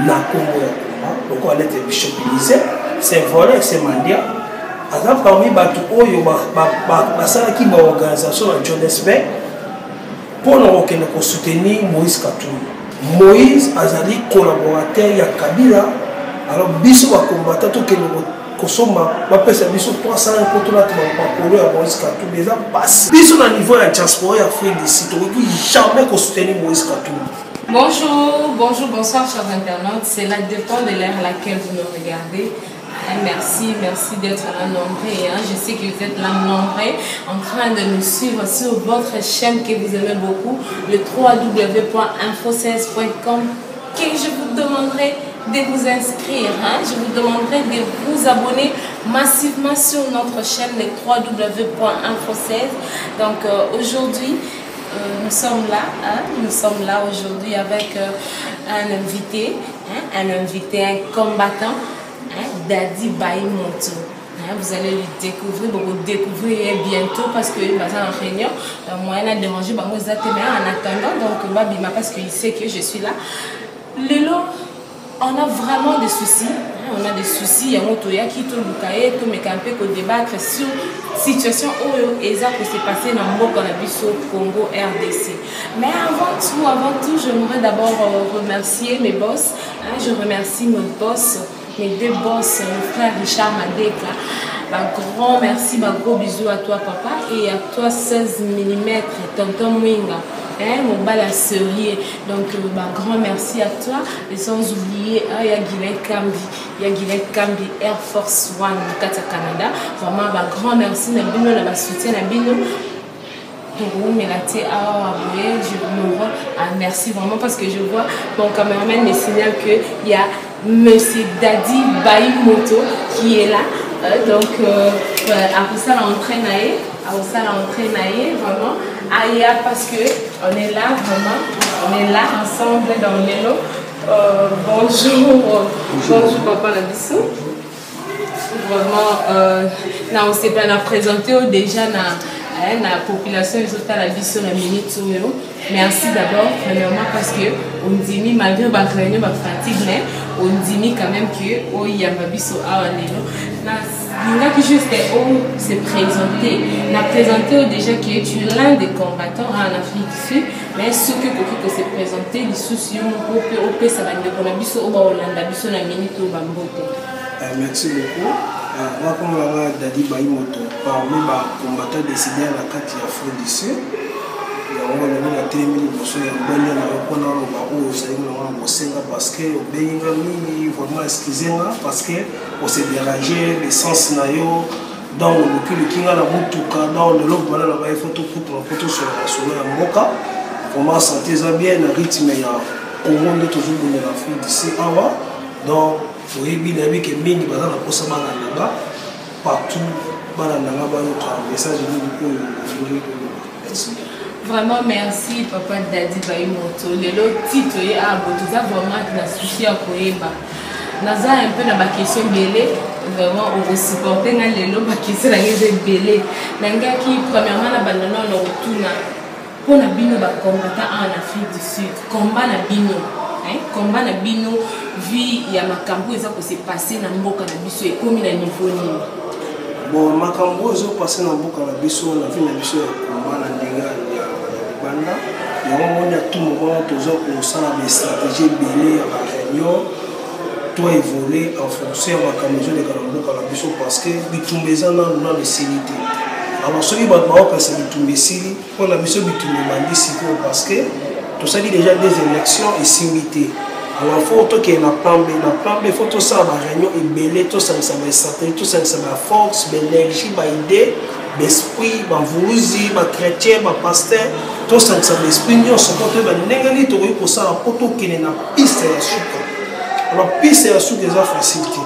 Na nkombo ya combat, lokola nete Bishop Elise, c'est voleur, c'est mandia, aza parmi bato oyo basalaki baorganisation na Johannesburg mpo na kokende kosoutenir Moïse Katumbi. Moïse azali collaborateur ya Kabila, alors biso bacombattant tokende kosomba, bapesa biso 300 mpo tolata makolo ya Moïse Katumbi, eza mpasi. Biso na niveau ya diaspora ya Afrique du Sud tokoki jamais kosoutenir Moïse Katumbi. Bonjour, bonjour, bonsoir chers internautes. Cela dépend de l'heure à laquelle vous nous regardez. Merci, merci d'être là nombreux. Hein. Je sais que vous êtes là nombreux en train de nous suivre sur votre chaîne que vous aimez beaucoup, le www.info16.com, que je vous demanderai de vous inscrire. Hein. Je vous demanderai de vous abonner massivement sur notre chaîne, le www.info16. Donc aujourd'hui, nous sommes là, hein, nous sommes là aujourd'hui avec un invité, hein, un invité, un combattant, hein, Dadi Bayimoto. Hein, vous allez le découvrir, vous le découvrir bientôt parce que bah, en réunion, moyen à déranger, bah, mais en attendant, donc Babima, parce qu'il sait que je suis là. Lelo, on a vraiment des soucis, hein, on a des soucis, il y a Motoya qui toluka ye, tomeka mpe kodébattre sur situation oyo eza kose passer na mboka na biso Congo RDC. Mais avant tout, j'aimerais d'abord remercier mes boss, hein, je remercie mes boss, mes deux boss, mon frère Richard Madeka. Bah, grand merci, bah, gros bisous à toi papa et à toi 16 mm, tonton Mwinga. Hein, mon bal à sérieux. Donc, bah, grand merci à toi. Et sans oublier, hein, il y a Guylain Kambi. Il y a Guylain Kambi, Air Force One, au Canada. Vraiment, bah, grand merci. Na bino, na soutien, na bino. Je me vois. Ah, merci vraiment parce que je vois mon cameraman me signale qu'il y a Monsieur Dadi Bayimoto qui est là. Donc, après ça, l'entraîne après ça, l'entraîne vraiment. Aya, parce que on est là vraiment, on est là ensemble dans l'élo. Bonjour, bonjour papa na biso. Vraiment, na on s'est bien présenté déjà na, hein, na population ezotala biso na minute oyo. Merci d'abord premièrement parce que ondimi malgré ba réunion, ba fatigue, mais ondimi quand même que oyamba biso awa lelo. Na lingaki juste o se présenter, na présenter déjà que tu es l'un des combattants en Afrique du Sud, mais soki okoki ko se présenter lisusu yo moko mpe opesa bandeko na biso oyo baolanda biso na minute oyo bambote. Merci beaucoup. Nakomolanga Dadi Bayimoto, parmi bacombattant décideur na kati ya Afrique du Sud. Yango lelo natelemi liboso ya ngwende na yo mpona oloba oyo ozali nango na bosenga, parce que obengi nga mingi. Vraiment, excuse nga parce que ose déranger l'essence na yo, donc olukiluki nga na motuka. Donc lelo vraiment na baye, faut tokutana mpo tosolola masolo ya mboka. Vraiment, santé eza bien na rythme ya Congo nde tozobundela Afrique du Sud awa. Donc oyebi, nayebi ke mingi baza na mposa balanda nga partout, balanda nga, bayoka message nini oyo olingi oloba. Merci. Vraiment merci papa Dadi Bayimoto. Lelo tito ye abo toza vraiment na souci ya koyeba. Naza un peu na ba question ebele, vraiment okosupporte nga lelo, ba question na ngai eza ebele. Nangaki premièrement na banda nano na kotuna mpona bino bacombattant awa na Afrique du Sud, combat na bino, hein, combat na bino vi ya makambo eza kose passer na mboka na biso ekomi na niveau nini? Bon, makambo oyo ezopase na mboka na biso, na vie na biso ya combat na ndenge ya libanda, yango moni ya tout moment toza kosala bastratégie ebele ya baréunion to évoluer en fonction ya makambo ezoleka na mboka na biso, parce que bitumba eza nanu nanu esili te. Alors soki bato baopesa bitumba esili, mpona biso bitumba ebandi sikoyo, parce que tosali déjà des élections, esimbi te. Alors faut tokende na plan B. Na plan B, faut tosala baréunion ebele, tosangisa bastratégie, tosangisa baforce, baénergie, baidée, baesprit, bavuluzi, bachrétien, bapasteur, tosangisa baesprit nyonso mpo toyeba ndenge nini tokoki kosala mpo tokende na piste ya suka. Alors piste ya suka eza facile te.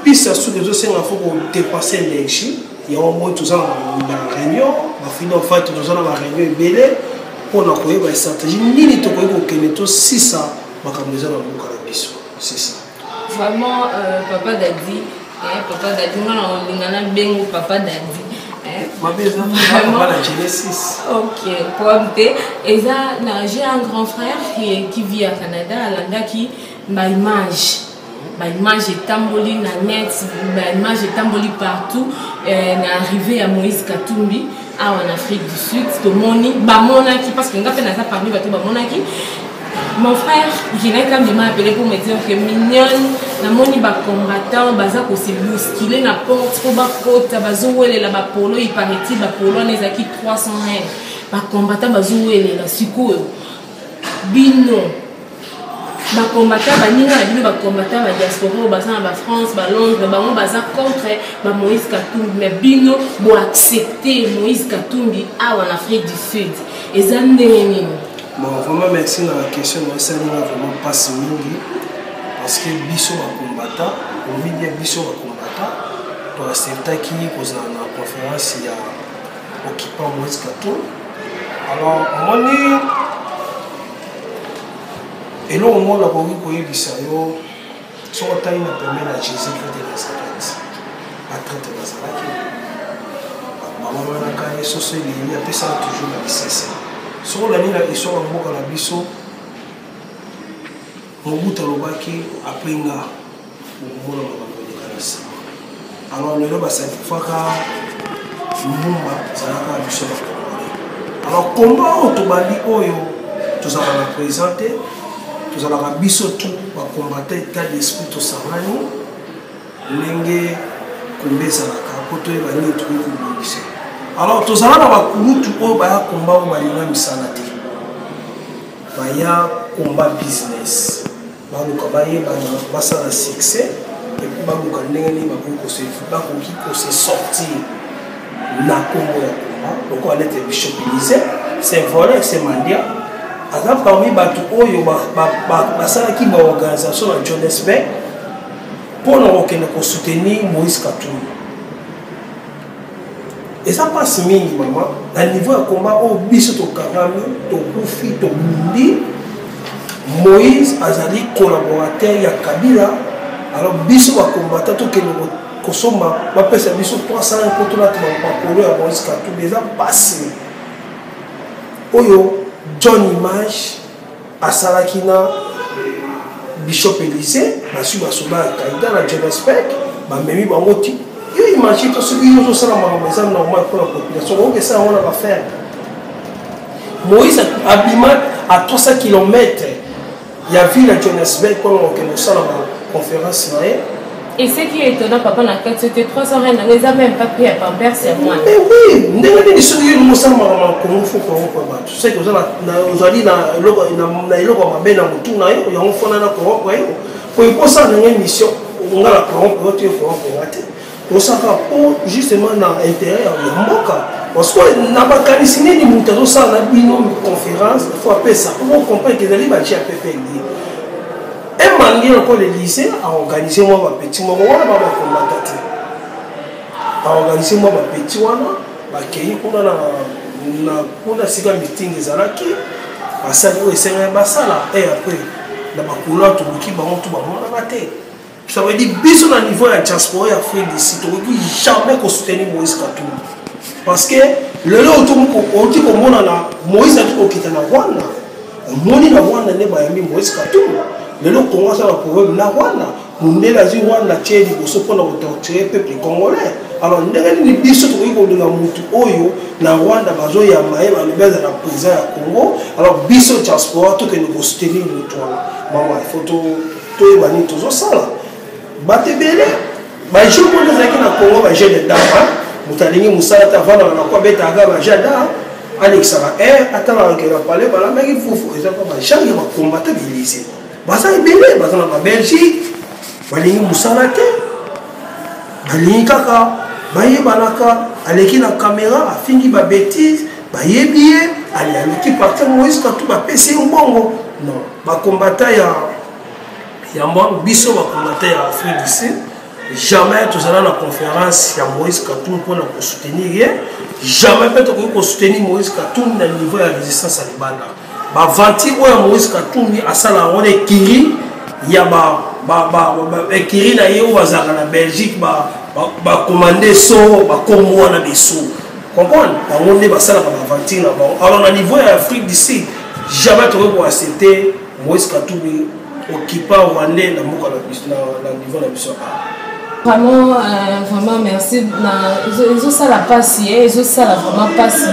Piste ya suka ezosenga faut kodépenser énergie. Yango moi toza na baréunion, bafreedom fight, toza na baréunion ebele mpona koyeba stratégie nini tokoki kokende tosisa makambo eza na mboka na biso. C'est ça. Vraiment, papa Dadi, eh, papa Dadi, nga na olinga na bengo papa Dadi. Vraiment Genesis. Ok, problème te. Eza na j'ai un grand frère qui vit à Canada, alandaki ba image. Ba image etamboli na net, ba image etamboli partout na arrivée ya Moïse Katumbi awa en Afrique du Sud. Tomoni bamonaki parce que nga pe naza parmi bato bamonaki. Mon frère Ginain Kambi m'a appelé pour me dire que mignonne, namoni ba combattant baza ko se bousculer na porte po bakota, bazowelela ba polo, il paraît-il ba polo wana ezalaki 300 rand. Ba combattant bazowelela sikoyo bino ba combattant baninga na bino ba combattant ba diaspora oyo baza na ba France, ba Londres, bango baza contre ba Moïse Katumbi, mais bino bo accepter Moïse Katumbi awa na Afrique du Sud. Eza ndenge nini? Bon, vraiment merci na question na esali nga vraiment passe mingi parce que biso ba combattant, on vit bien biso ba combattant, to acceptaki kozala na conférence ya occupant Moïse Katumbi. Alors omoni eloko moko nakoki koyebisa yo, soki otali na pembeni ya Jésus Christ de Nazareth, batraite bazalaki babamanaka ye soso eleli apesaka toujours na lisese. Soki olandi na histoire ya mboka na biso, Mobutu alobaki apres nga okomona makambo eleka na nsima. Alors lelo basakrifaka Lumumba, ezalaka biso ba Congolais. Alors combat oyo tobandi oyo tozalaka na présent te, tozalaka biso tout ba combattant état d'esprit tosangani ndenge komba ezalaka mpo toyeba nini tokoki kobongisa. Alors tozala na bakulutu oyo baya komba oyo balinga misala te, baya komba business, baluka bayebana basala succès et puis baluka ndenge nini bakoki kose sortir na kombo ya komba. Lokola nete Bishop Elysée, c'est voleur, c'est mendiant, aza parmi bato oyo basalaki baorganisation na Johannesburg mpona kokende kosoutenir Moïse Katumbi. Eza mpasi mingi mama, na niveau ya combat oyo biso tokangami, tokufi, tobundi. Moïse azali collaborateur ya Kabila. Alors biso bacombattant tokende kosomba, bapesa biso 300 mpo tolata makolo ya Moïse Katumbi. Eza mpasi oyo John Image asalaki na Bishop Elysée, basui basoda ya Kaida na Johannesburg, bamemi bango ti yo imagine to soki yo ozosala makambo eza normal mpona population, okoki esala yango na baferme. Moïse abima à 300 kilomètres ya ville ya Johannesburg mpona kokende kosala ba conférence na ye. Et ce qui est étonnant, papa, na kati, c'était 300 rand, eza même pas pris à Pampers, c'est moi. Mais oui, ndenge nini soki yo mosala makambo ya Congo, faut corrompre bato. C'est que ozali na eloko ya mabe na motu na yo, yango fona na corrompre yo. Po ekosala ndenge mission, nga na corrompre yo te, yo corrompre nga te. Osaka po justement na intérêt ya mboka. Parce que na makanisi nini moto azosala na bino conférence, il faut apesa po bocomprendre que ezali batie ya PPLD. Emangi lokola Elysée a organisé mwa bapeti moko wana ba bakombata te, a organisé mwa bapeti wana bakei kuna na kuna sika meeting ezalaki, basali oyo esengaki basala. Et après na bakolo toluki bango to bamonaka te. Ça veut dire biso na niveau ya diaspora ya Afrique d'ici tokoki jamais kosoutenir Moïse Katumbi, parce que lelo outi komona na Moïse ati kokita na Rwanda, omoni na Rwanda nde bayambi Moïse Katumbi. Lelo Congo aza na problème na Rwanda, mondele azwi Rwanda tie liboso mpona kotorturer peuple congolais. Alors ndenge nini biso tokoki kolinga mutu oyo na Rwanda bazoyamba ye, balobi azala président ya Congo, alors biso diaspora tokende kosoutenir mutu wana? Mama, il faut toyeba nini tozosala. Bato ebele bajeu moko ezalaki na Congo, bajeu de dame, moto alingi mosala te, avandaka na ko abetaka bajeu da, alekisaka air, atalaka ke na palais balambaki fufu. Eza kaka bagenre ya bakombata bilise baza ebele, baza na babelgique, balingi mosala te, balingi kaka bayebanaka, aleki na caméra afingi babétise, bayebi ye, aleki parti Moïse Katumbi, bapesi ye mbongo. Non, bakombata ya mwa biso bakombata ya Afrique du Sud, jamais tozala na conférence ya Moïse Katumbi mpona kosoutenir ye, jamais mpe tokoki kosoutenir Moïse Katumbi na niveau ya résistance ya libanda. Baventure oyo ya Moïse Katumbi asala yango na ekiri ya ekiri na ye oyo bazalaka na Belgique, bakomande so bakombo wana beso. Comprendre? Bango nde basalaka baaventure na bango. Alors na niveau ya Afrique du Sud, jamais tokoki koaccepte Moïse Katumbi occupant rwandais na mboka na biso, na niveau na biso. Vraiment, vraiment merci. Na ezosala pasi, ezosala vraiment pasi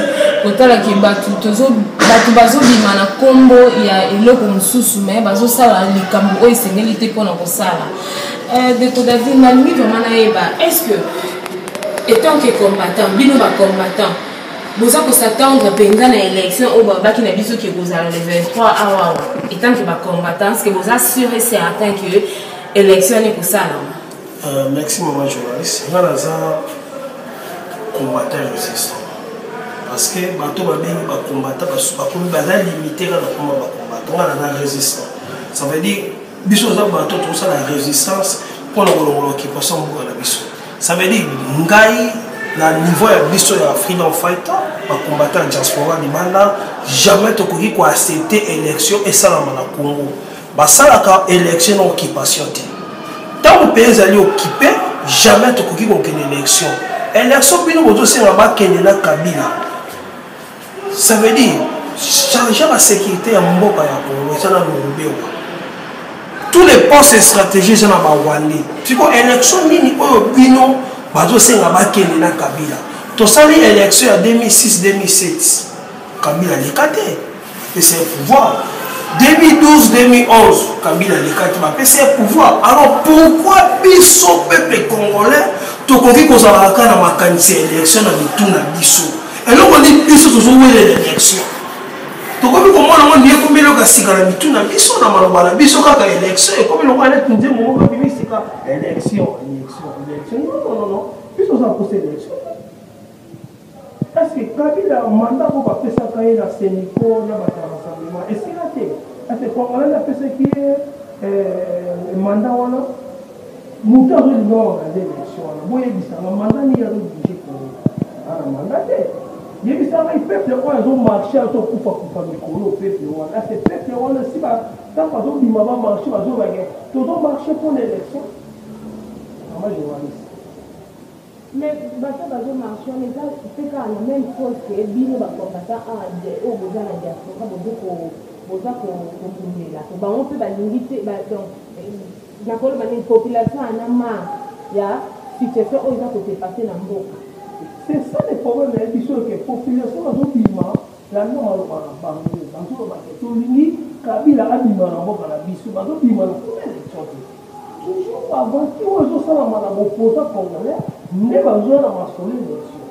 kotala ke bato tozo bato bazobima na nkombo ya eloko mosusu, mais bazosala likambo oyo esengeli te mpona kosala. Ndeko David, nalingi vraiment nayeba, est-ce que étant que combattant, bino ba combattant boza kos'attendre mpenza na élection oyo babaki na biso ke kozala le 23 awa? Étant que bacombattant, ce que boza sûr et certain que élection wana ekosalama? Merci mama journaliste. Nga naza combattant résistant, parce que bato babengi bacombattant bakomi baza limité kaka na koma bacombattant. Nga naza résistant, ça veut dire biso oza bato tozosala résistance mpona kolongola occupation mboka na biso. Ça veut dire ngai na niveau ya biso ya freedom fighter, bacombattant ya diaspora libanda, jamais tokoki koaccepte élection esalama na Congo. Basalaka élection na occupation te. Ntango mpe ezali occupé, jamais tokoki kokende élection. Élection bino bozosenga bakende na Kabila, ça veut dire charge ya basécurité ya mboka ya Congo eza na Ruberwa, tous les postes stratégie eza na barwandais. Siko élection nini oyo bino bazosenga bakende na Kabila? Tosali élection ya 2006, 2007, Kabila aleka te, bapesa ye pouvoir. 2012, 2011, Kabila aleka te, bapesa ye pouvoir. Alors pourquoi biso peuple congolais tokoki kozala kaka na makanisi ya élection na mitu na biso? Eloko nini biso tozowelela élection? Tokomi komona ngo ndie ekomi eloko ya sika na mitu na biso, na maloba na biso kaka élection ekomi lokola neti nzembo moko ebimi sika: élection, élection, élection. Non, non, non, non, biso oza kosa élection. Est ce que Kabila, mandat oyo bapesaka ye na CENCO na bato ya rassemblement esila te? Est ce que congolais apesaki ye mandat wana? Moto azolinga organise élection wana, boyebisanga mandat nini azodirige Congo? Ana mandat te. Yebisa ngai, peuple oyo azomarche, azokufa kufa mikolo, peuple wana, ase peuple wana si ntango bazobima bamarche, bazobake tozomarche mpona élection? Mama journaliste. Mais bato bazomarche wana eza mpe kaka na même cause ke bino bacombattant awa oyo boza na diaspora boza kobundela. Bango mpe balingi te. Donc nakoloba nini? Population ana marre ya situation oyo eza kose passer na mboka. C'est ça le problème na biso, ke population bazobima landa maloba na bango, bazoloba ke tolingi Kabila abima na mboka na biso. Bazobima na kuna élection te. Toujours baaventure oyo ezosalama na boposa congolais nde bazwa na masolo élection,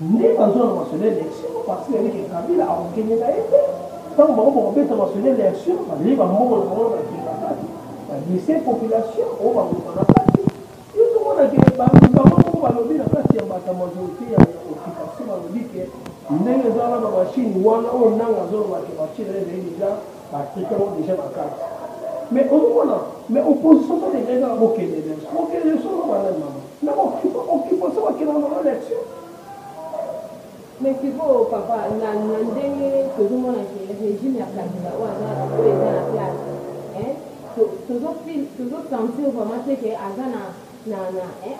nde bazwa na masolo élection, parce que yebike Kabila akokende na ye te. Ntango bango bakobeta masolo élection, bazali bambongo na bango bakenga kati, baglisse population oyo bakoka na kati. Yo tomonake bango moko balobi na kati ya bato ya majorité ya occupation, balobi ke ndenge eza wana, bamachine wana oyo nanga azoloba ke machine wana ezali déjà, batrike yango déjà na kati. Mais ozomona, mais opposition to ndenge kaka bokende élection, bokende élection oyo banani? Mama, na occupation bakendaka na élection? Mais sikoyo papa, na ndenge tozomona ke régime ya Kabila oyo aza, oyo eza na place, tozosentir vraiment te ke aza na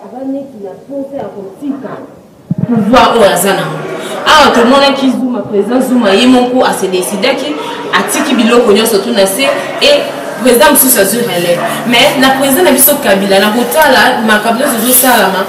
aza neti na posa ya kotika pouvoir oyo aza nango. Awa tomonaki Zuma, président Zuma ye moko ase décidaki, atiki biloko nyonso tu na se e président mosusu azwi relève. Mais na président na biso Kabila, na kotala makambo nyonso ezosalama,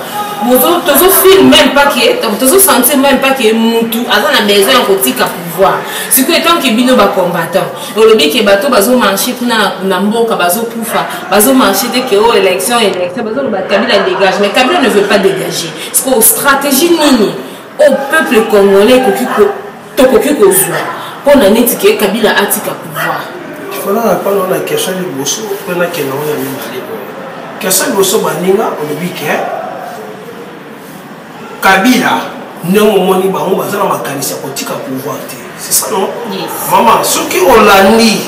tozofeel même pas ke, tozosentir même pas ke mutu aza na besoin ya kotika pouvoir. Sikoyo étant ke bino bacombattant, olobi ke bato bazomarche kuna na mboka, bazokufa, bazomarche te ke oyo élection, élection, bazoloba Kabila dégage, mais Kabila ne veut pas dégager. Sikoyo stratégie nini au peuple congolais ekoki, tokoki kozwa mpona neti ke Kabila atika pouvoir? Fona na pano na question liboso mpe nakende yango ya mibale boye. Question liboso, baninga, olobi ke Kabila, ndenge omoni bango baza na makanisi ya kotika pouvoir te, c'est ça, non? Yes. Mama, soki olandi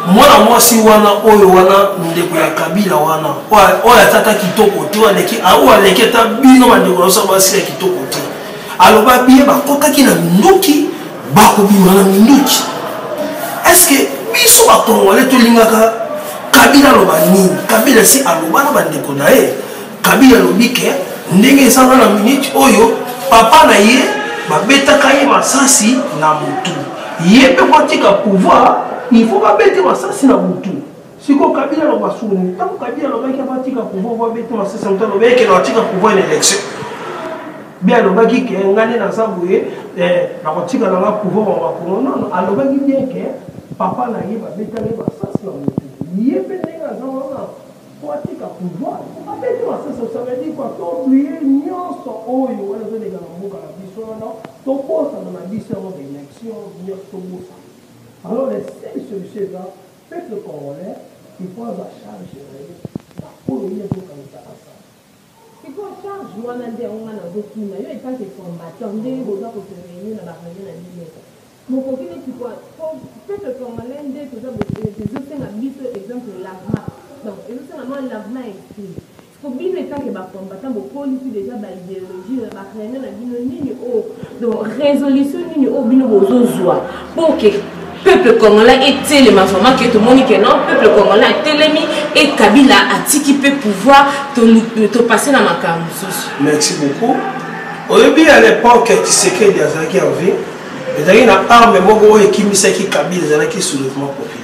mwana mwasi wana oyo wana, ndeko ya Kabila wana oyo atata kitoko te, oyo aleki ata bino bandeko na biso basi ya kitoko te, aloba bie bakotaki na minduki, bakobima na minduki. Est ce que biso bacongolais tolingaka Kabila aloba nini? Kabila si aloba na bandeko na ye. Kabila alobi ke Ndenge ezanga na minute oyo, papa na ye babetaka ye masasi na mutu, ye mpe kotika pouvoir, il faut babete masasi na mutu. Sikoyo Kabila aloba soni. Ntango Kabila alobaki abatika pouvoir, babete masasi na mutu, alobaki ekende atika pouvoir na élection. Bien, alobaki ke ngai nde naza boye, nakotika nanga pouvoir ya Macron. Non, non, alobaki bien ke papa na ye babetaki ye masasi na mutu, ye mpe ndenge aza wana po atika pouvoir, abeti masasi. Ça veut dire quoi? Tooublier nyonso oyo wana ezoleka na mboka na biso wana, tobosana na biso yango, baélection nyonso tobosana. Alors la seule solution eza peuple congolais, il faut azwa charge na ye na oyo ye azokanisa asala. Sikoyo charge wana nde yango nga nazotuna yo, en tant que combattant, ndenge boza kose réunir na baréunion na bino, mokoki neti quoi? Po peuple congolais nde toza, ezosenga biso exemple lavement, donc ezosenga mwa lavement esprit. Po bino en tant que bacombattant, bokolisi déjà baidéologie na baréunion na bino, nini oyo, donc résolution nini oyo bino bozozwa po ke peuple congolais etelema vraiment, ke tomoni ke non, peuple congolais atelemi e Kabila atiki mpe pouvoir, topasse na makambo mosusu? Merci beaucoup. Oyebi, à l'époque Tshisekedi azalaki en vie, ezalaki na arme moko oyo ekimisaki Kabila, ezalaki soulèvement populaire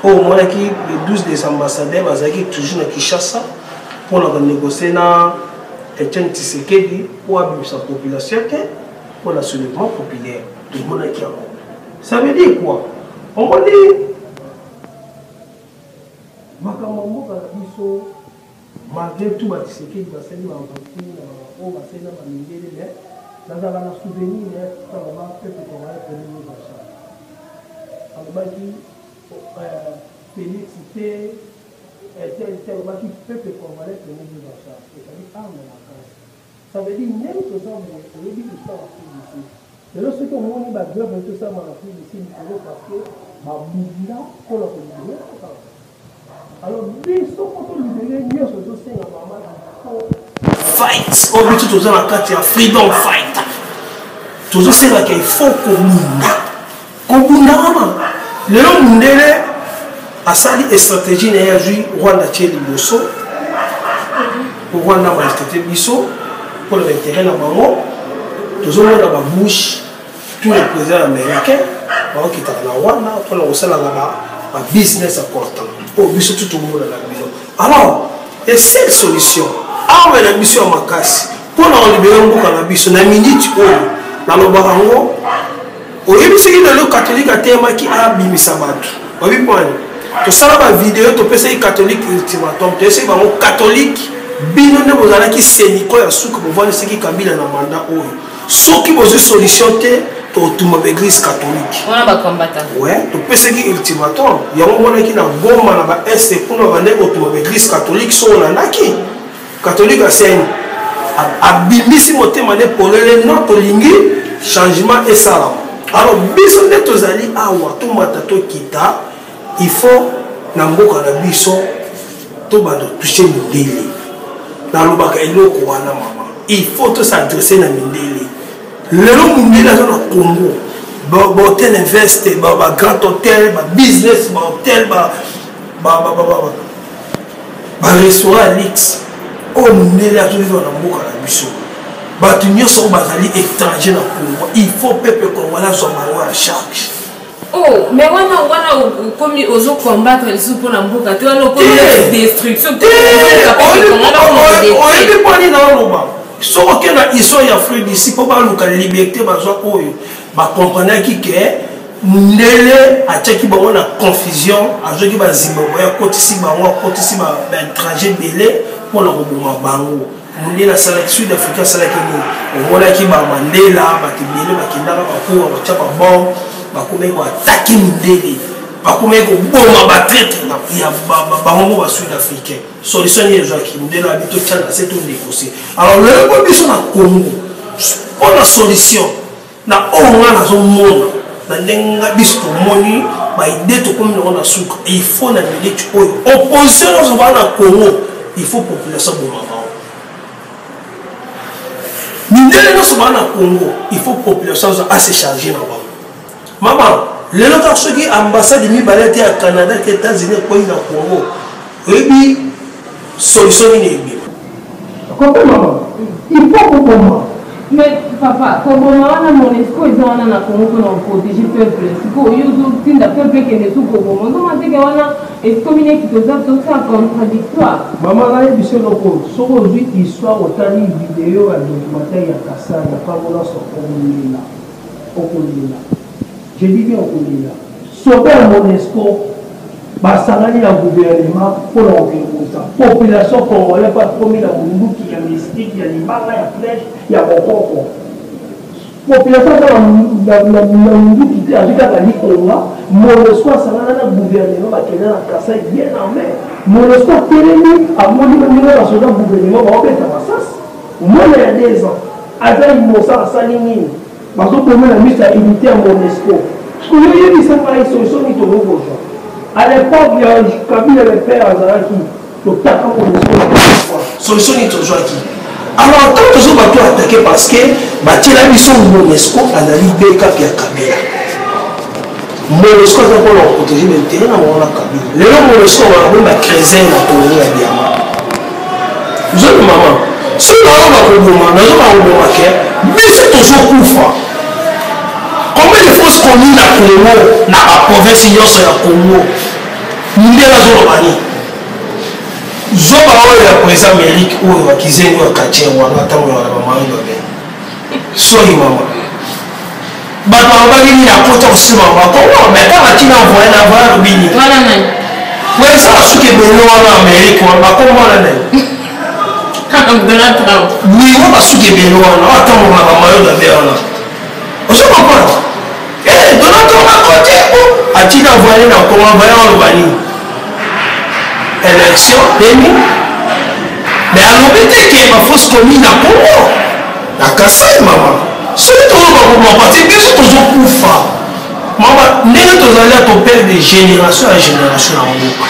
oyo omonaki le 12 des ambassadeurs bazalaki toujours na Kinshasa mpona konégocie na Etienne Tshisekedi mpo abimisa population te mpona soulèvement populaire. Tomonaki yango. Ça veut dire quoi? Omoni makambo ya mboka na biso, malgré tout baTshisekedi basali baaventure na oyo basali na bamindele, mais nazalaka na souvenir ntango ba peuple congolais prenez nous en charge, alobaki Félix te, tel te, alobaki peuple congolais prenez nous en charge. Ezali arme makasi. Ça veut dire ndenge toza boye, oyebi histoire Afrique du Sud, lelo soki omoni bagrève tosalama na Afrique du Sud likolo, parce que babunda mpona kolibérer mboka. Alors biso mpo tolibérer nyonso, ezosenga mama fight oyo biso toza na kati ya freedom fight, tozosengaka il faut kobunda. Kobunda wana, lelo mundele asali stratégie na ye, azwi Rwanda tie liboso. Rwanda maltraite biso mpona baintérêt na bango. Tozomona baBush, tous les présidents américains baokitaka na Rwanda mpona kosalaka babusiness important oyo biso tu tomona na bino. Alors la seule solution, arme na biso ya makasi mpona kolibérer mboka na biso na minute oyo nalobaka yango, oyebi soki lelo catholique atelemaki abimisa bato, oyebi mponi tosala bavideo, topesaki catholique ultimatum, toyesaki bango: catholique, bino nde bozalaki seniko ya suka, bovandisaki Kabila na mandat oyo. Soki bozwi solution te, totumba baéglise catholique. Wana bacombattant. Ouais, topesaki ultimatum yango. Omonaki na Goma, na baest kuna, bandeki kotumba baéglise catholique. So olandaki, catholique aseni abimbisi motema nde polele: non, tolingi changement esalama. Alors biso nde tozali awa, tomata tokita, il faut na mboka na biso tobanda touche mindele. Nalobaka eloko wana, mama, il faut tos'adresser na mindele. Lelo mondele aza na Congo, bahotel invest, bagrand hôtel, babusiness, bahotel, barestaurant ya luxe oyo mondele azovivre na mboka na biso. Bato nyonso oyo bazali étranger na Congo, il faut peuple congolais azwa bango ya charge. Oh, mais wana okomi ozocombattre lisusu mpona mboka te, wana okomi destruction. Oyebi mpo nini naoloba? Soki oke na histoire ya Afrique du Sud, mpo baluka liberté bazwa oyo, bakomprenaki ke mundele atiaki bango na confusion, azwaki baZimbabwe, akotisi bango, akotisi baétranger ebele mpona koboma bango. Mundele asalaki Sud Afrique, asalaki nini? Omonaki baMandela, bato ebele bakendaka bakuwa batya babon, bakomaki koattaquer mundele, bakomaki koboma batraître ya bango mo basud africain. Solution nini ezwaki mundele? Abi totya na se, tonégocie. Alors lelo mpo biso na Congo, mpona solution na oyo nga nazomona na ndenge nga biso tomoni baidées, tokomi nango na suka. Il faut na minute oyo opposition nyonso baa na Congo, il faut population boma bango. Mindele nyonso baa na Congo, il faut population ase charge na bango. Mama, lelo kaka soki ambassade mibale te ya Canada te États-Unis ekwei na Congo, oyebi solution nini ebima? Comprends, maman? Il faut koboma. Mais papa, koboma wana, MONUSCO eza wana na Congo mpona koprotéger peuple. Sikoyo yo ozotinda peuple ekende su koboma, ozomona teke wana ekomi neti toza tosala contradictoire. Mama, nayebi biso eloko. Soki ozwi histoire, otali video ya documentaire ya Kasai, ya ntango nyonso, okolela, okolela. Je dis bien okolela. Soda ya MONUSCO basangani na gouvernement mpona kokende kosa population congolais mpo akomi na bunduki ya mystique, ya libanga, ya flèche, ya bokoko. Population aza na munduki te, azwi kaka likonga. MONUSCO asangana na gouvernement, bakenda na Kasai bien armé. MONUSCO atelemi, amoni ndenge basoda gouvernement baobeta masasi. Mwana ya 2 ans aza innocent, asali nini? Bazobomela miso ya unité ya MONUSCO. Sikoyo oyebisa ngai solution nini tokoki kozwa? À l'époque ya Kabila le père, azalaki totaka MONUSCO, solution nini tozwaki? Alors tant tozo bato attaqué parce que batiela biso MONUSCO, azali backup ya Kabila. MONUSCO aza mpona koprotéger l'intérêt na bango na Kabila. Lelo MONUSCO banakomi bacreuser na colonie ya diamant. Ozoli mama, soki nazo bakoboma, nazo bakoboma ke biso tozokufa. Combien de fosses communes na Congo, na baprovince nyonso ya Congo? Mindele azoloba nini? Zoba oyo ya président Amérique oyo bakizengi oyo quartier wana, ntango na bamari babe soki mama, bato balobaki nini? Akota kosima bakongo, mais kaka ntina envoye na envoye, alobi nini? Wana nani? Président asuki ebele wana, Amérique wana, bakombo wana nani? Donald Trump. Oui, wa basuki ebele wana, oyo atamboka na bamayo dabe wana, ozo comprendre? Donald Trump akoti, atina envoye na kongo, envoye aloba nini? Élection demi, mais alobi te ke bafosses communes na Congo, na Kasai. Mama, soki toloba koboma parti, biso tozokufa. Mama, ndenge tozali ya toperdre génération ya génération na mboka.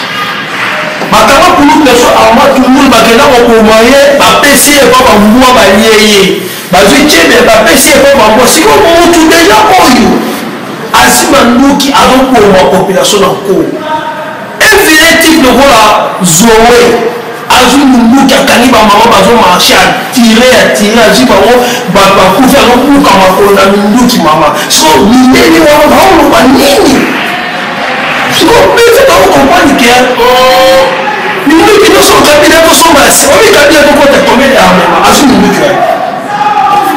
Bakanga kulu perso arma tumulu, bakenda kokoma ye, bapesi ye pa bambwa, balie ye, bazwi tiebe, bapesi ye pa bambwa. Sikoyo mutu déjà oyo azima nduki, azoboma population na Congo, un vrai type lokola Zoe, azwi munduki, akangi bamama bazomarcher, atire, atire, azwi bango, bakufi, azobuka makolo na minduki. Mama, so mindele wana baoloba nini? Siko biso tokocomprendre ke minduki nyonso Kabila tosomba, obi Kabila tokota combien d'armement? Azwi minduki wana.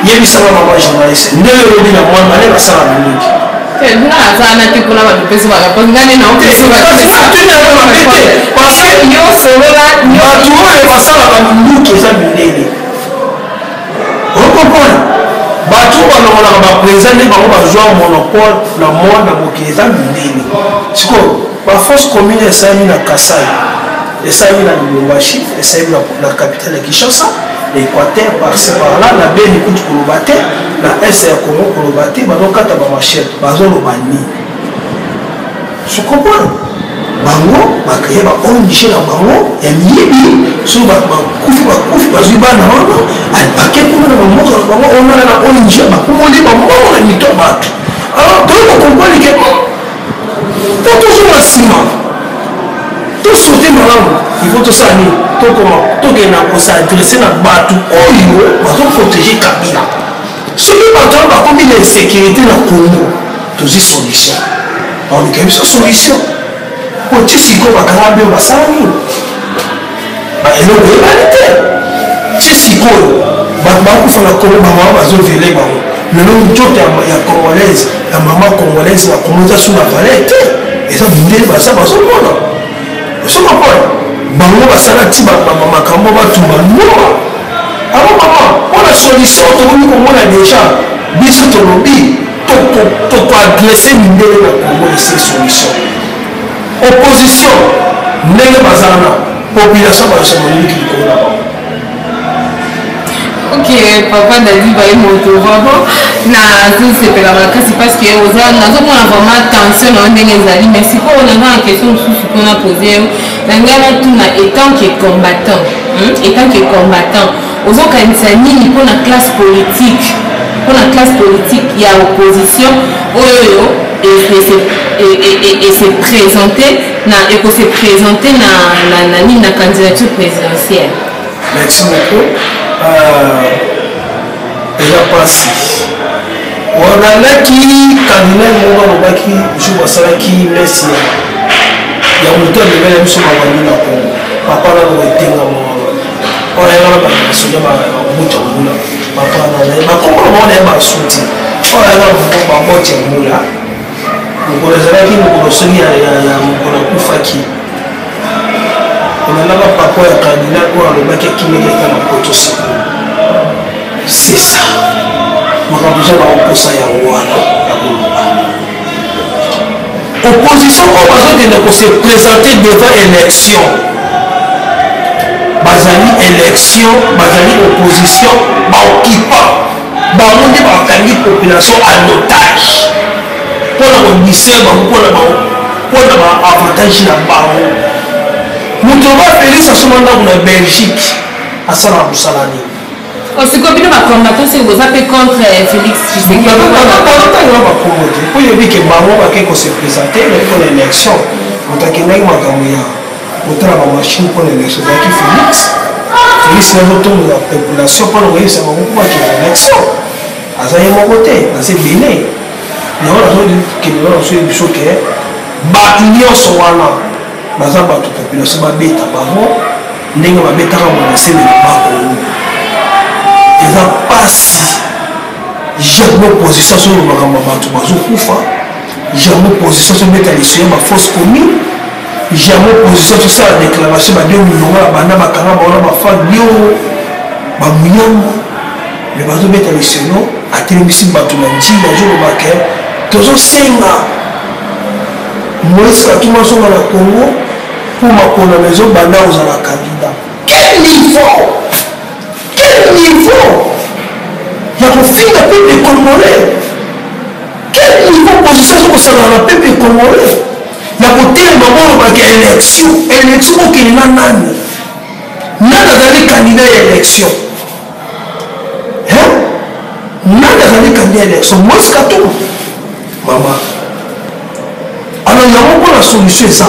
Yebisanga mama journaliste, ndenge olobi na mwana ale basala minduki. Nga naza na te mpona bato mpesi baréponse, nga nde Parce yo solola. Bato oyo basalaka minduki eza mindele, ocomprendre? Bato oyo balongolaka baprésident nde bango bazwa monopole na monde, na mokili, eza mindele. Sikoyo bafosses communes esalemi na Kasai, esalemi na Lubumbashi, esalemi na capitale ya Kinshasa, na Équateur, par-ci par-là, na Beni kutu koloba te, na Est ya Congo koloba te. Bazokata bamachete, bazoloba nini? So comprendre, bango bacréer ba ONG na bango ya miyibi. So bakufi, bakufi, bazwi bana wana, bake kuna na bamboka na bango onana na ONG, bakumoli bambongo na mito ya bato. Alors toyei kocomprendre ke po tozonga nsima, tosote malamu, il faut tosala nini? Tokoma tokenda kos'adresser na bato oyo bazoprotéger Kabila. Soki bato wana bakomi na insécurité na Congo, tozwi solution, baluka biso solution. Po ti sikoyo bakanga mpe basala nini? Eloko eyebani te. Ti sikoyo bato bakufa na Congo, bamama bazovioler bango. Lelo nzoto ya congolaise, ya mama congolaise na Congo eza su na valeur te. Eza mindele baza bazomona, ozo comprendre? Bango basala ti makambo batumba ndumba. Alors mama, mpona solution tokomi komona déjà, biso tolobi tokoadresser mindele na Congo, ese solution. Opposition ndenge bazala na population, bazosoma mingi likolo na bango. Ok, papa Dadi Baye Moto, vraiment nazosepela makasi parce que oza, nazomona vraiment tension na yo ndenge ezali. Mais sikoyo naza na question mosusu mpona pose yo. Na ngai natuna, étant que combattant, étant que combattant, ozokanisa nini mpona classe politique, mpona classe politique ya opposition oyo ese présente na ekose présente na nini, na candidature présidentielle? Merci beaucoup. Eza mpasi. Olandaki cardinal moko alobaki jour basalaki messe ya moto amemela biso babandi na Congo. Papa nano etengama wana. Oyo ayaka na basoda babuta mbula. Papa na ye bakombo na bango na ye basuti. Oyo ayaka baboti ya mbula. Mokolo ezalaki mokolo soki ya mokolo akufaki. Olandaka papa ya cardinal oyo alobaki akimaki ata na poto sikoyo. C'est ça. Makambo eza na mposa yango wana ya koloba. Opposition oyo bazokende ko se présenter devant élection, bazali élection, bazali opposition, baoccupant bango nde bakangi population en otage mpo na kodistraire bango, mpo na ba avantage na bango. Moto oba Félix asomba ndako na Belgique, asalaka mosala nini? Sikoyo bino bacombattant soki boza mpe contre Félix Tshisekedi? Bazotangela bakongo te, mpo yebi ke bango bake kose présenter mpo na élection. Moto akendaki makambo ya kotala bamachine mpo na élection ezalaki Félix. Félix azotombola population mpona koyebisa bango mpo bakende élection. Aza ye moko te, aza ebele. Yango nazokende wana, nazoyebi biso ke bato nyonso wana baza bato population babeta bango ndenge babetaka monasele na Bakongo. Eza pasi. Jamais opposition soki makambo ya bato bazokufa, jamais opposition azobeta liso ya bafausse commune, jamais opposition azosala déclaration badio milongo na banda bakanga bango na bafabio bamuyambo. Me bazobeta lisolo, atelemisi bato na njili, azoloba ke tozosenga Moïse Katumbi azonga na Congo mpo maponami ezobanda kozala candidat. Quel niveau! Quel niveau ya kofinga peuple congolais! Quel niveau position ezokosangana na peuple congolais ya kotelema bolobaka élection, élection okende na nani? Nani azali candidat ya élection? Nani azali candidat ya élection? Moïse Katumbi, mama. Alors yango mpona solution eza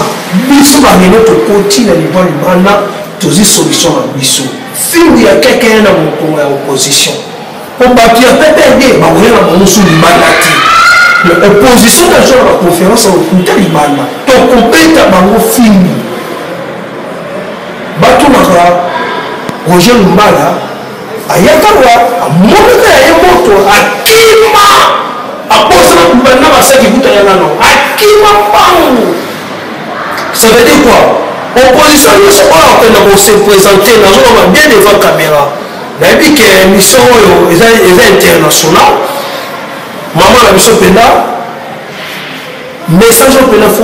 biso balelo tokoti na liba libanda, tozwi solution na biso. Fimbu ya keke na mokongo ya opposition, po bato ya PPRD bakoya na bango su libanda te. Mais opposition nazo na baconférence ya lokuta libanda, tokobeta bango fimbu. Batunaka Roger Lumbala, ayaka wa amonaka ya ye moto akima, abosana banda basaki kuta ya nano akima mbangu. Ça veut dire quoi? Opposition nyonso oyo akenda kose présenter, nazoloba bien devant caméra, nayebi ke émission oyo eza international. Mama na biso mpenza, message oyo mpenza fo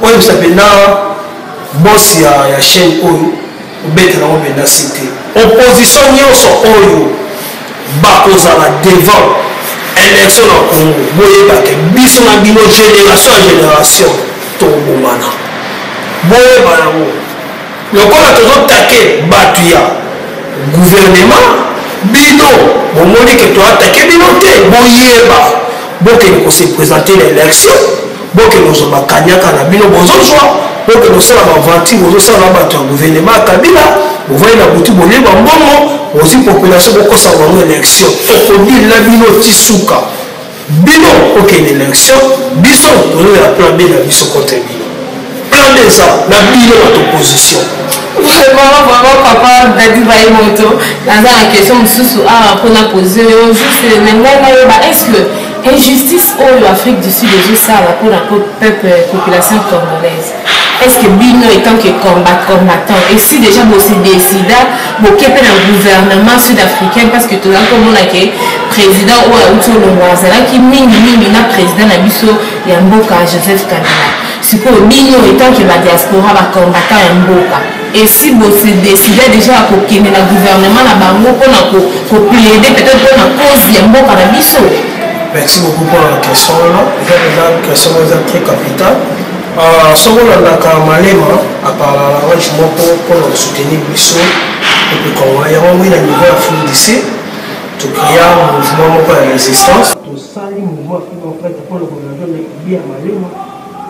oyebisa mpenza boss ya chaîne oyo, obetela yango mpenza cité. Opposition nyonso oyo bakozala devant élection na Congo, boyebake biso na bino génération ya génération tokobomana. Boyeba yango, lokola tozotake bato ya gouvernement, bino bomoni ke toatake bino te. Boyeba, bokende kose présenter na élection, bokende kozwa bakanyaka na bino bozozwa, bokende kosala baventure bozosala na bato ya gouvernement ya Kabila. Bovandi na butu, bolie bambongo, bozwi population, bokosa bango élection. Tokodila bino ti suka. Bino okende élection, biso tozoya plan B na biso contre bino. Plan B eza na bino bato opposition. Vraiment, vraiment, papa Dadi Bayemoto, naza na question mosusu awa mpona pose yo juste na ngai nayeba: est ce que injustice oyo Afrique du Sud ezosala mpona peuple, population congolaise, est ce que bino étant que combattant esi déjà bosi décida boke mpe na gouvernement sud-africain? Parce que tozali komona ke président oyo auti olongwa azalaki mingimingi na président na biso ya mboka Joseph Kabila. Sikoyo bino étant que badiaspora, bacombattant ya mboka, esi bose décida déjà ya kokende na gouvernement na bango mpona koplaider peut-être mpona cause ya mboka na biso? Merci beaucoup pour la question wana. Eza question eza très capital. Soki olandaka Malema, apala langage moko mpona kosoutenir biso peuple congolais. Yango moi na niveau ya Afrique du Sud tocréa mouvement moko ya résistance, tosali mouvement Afrique en fait mpona korejoindre idée ya Malema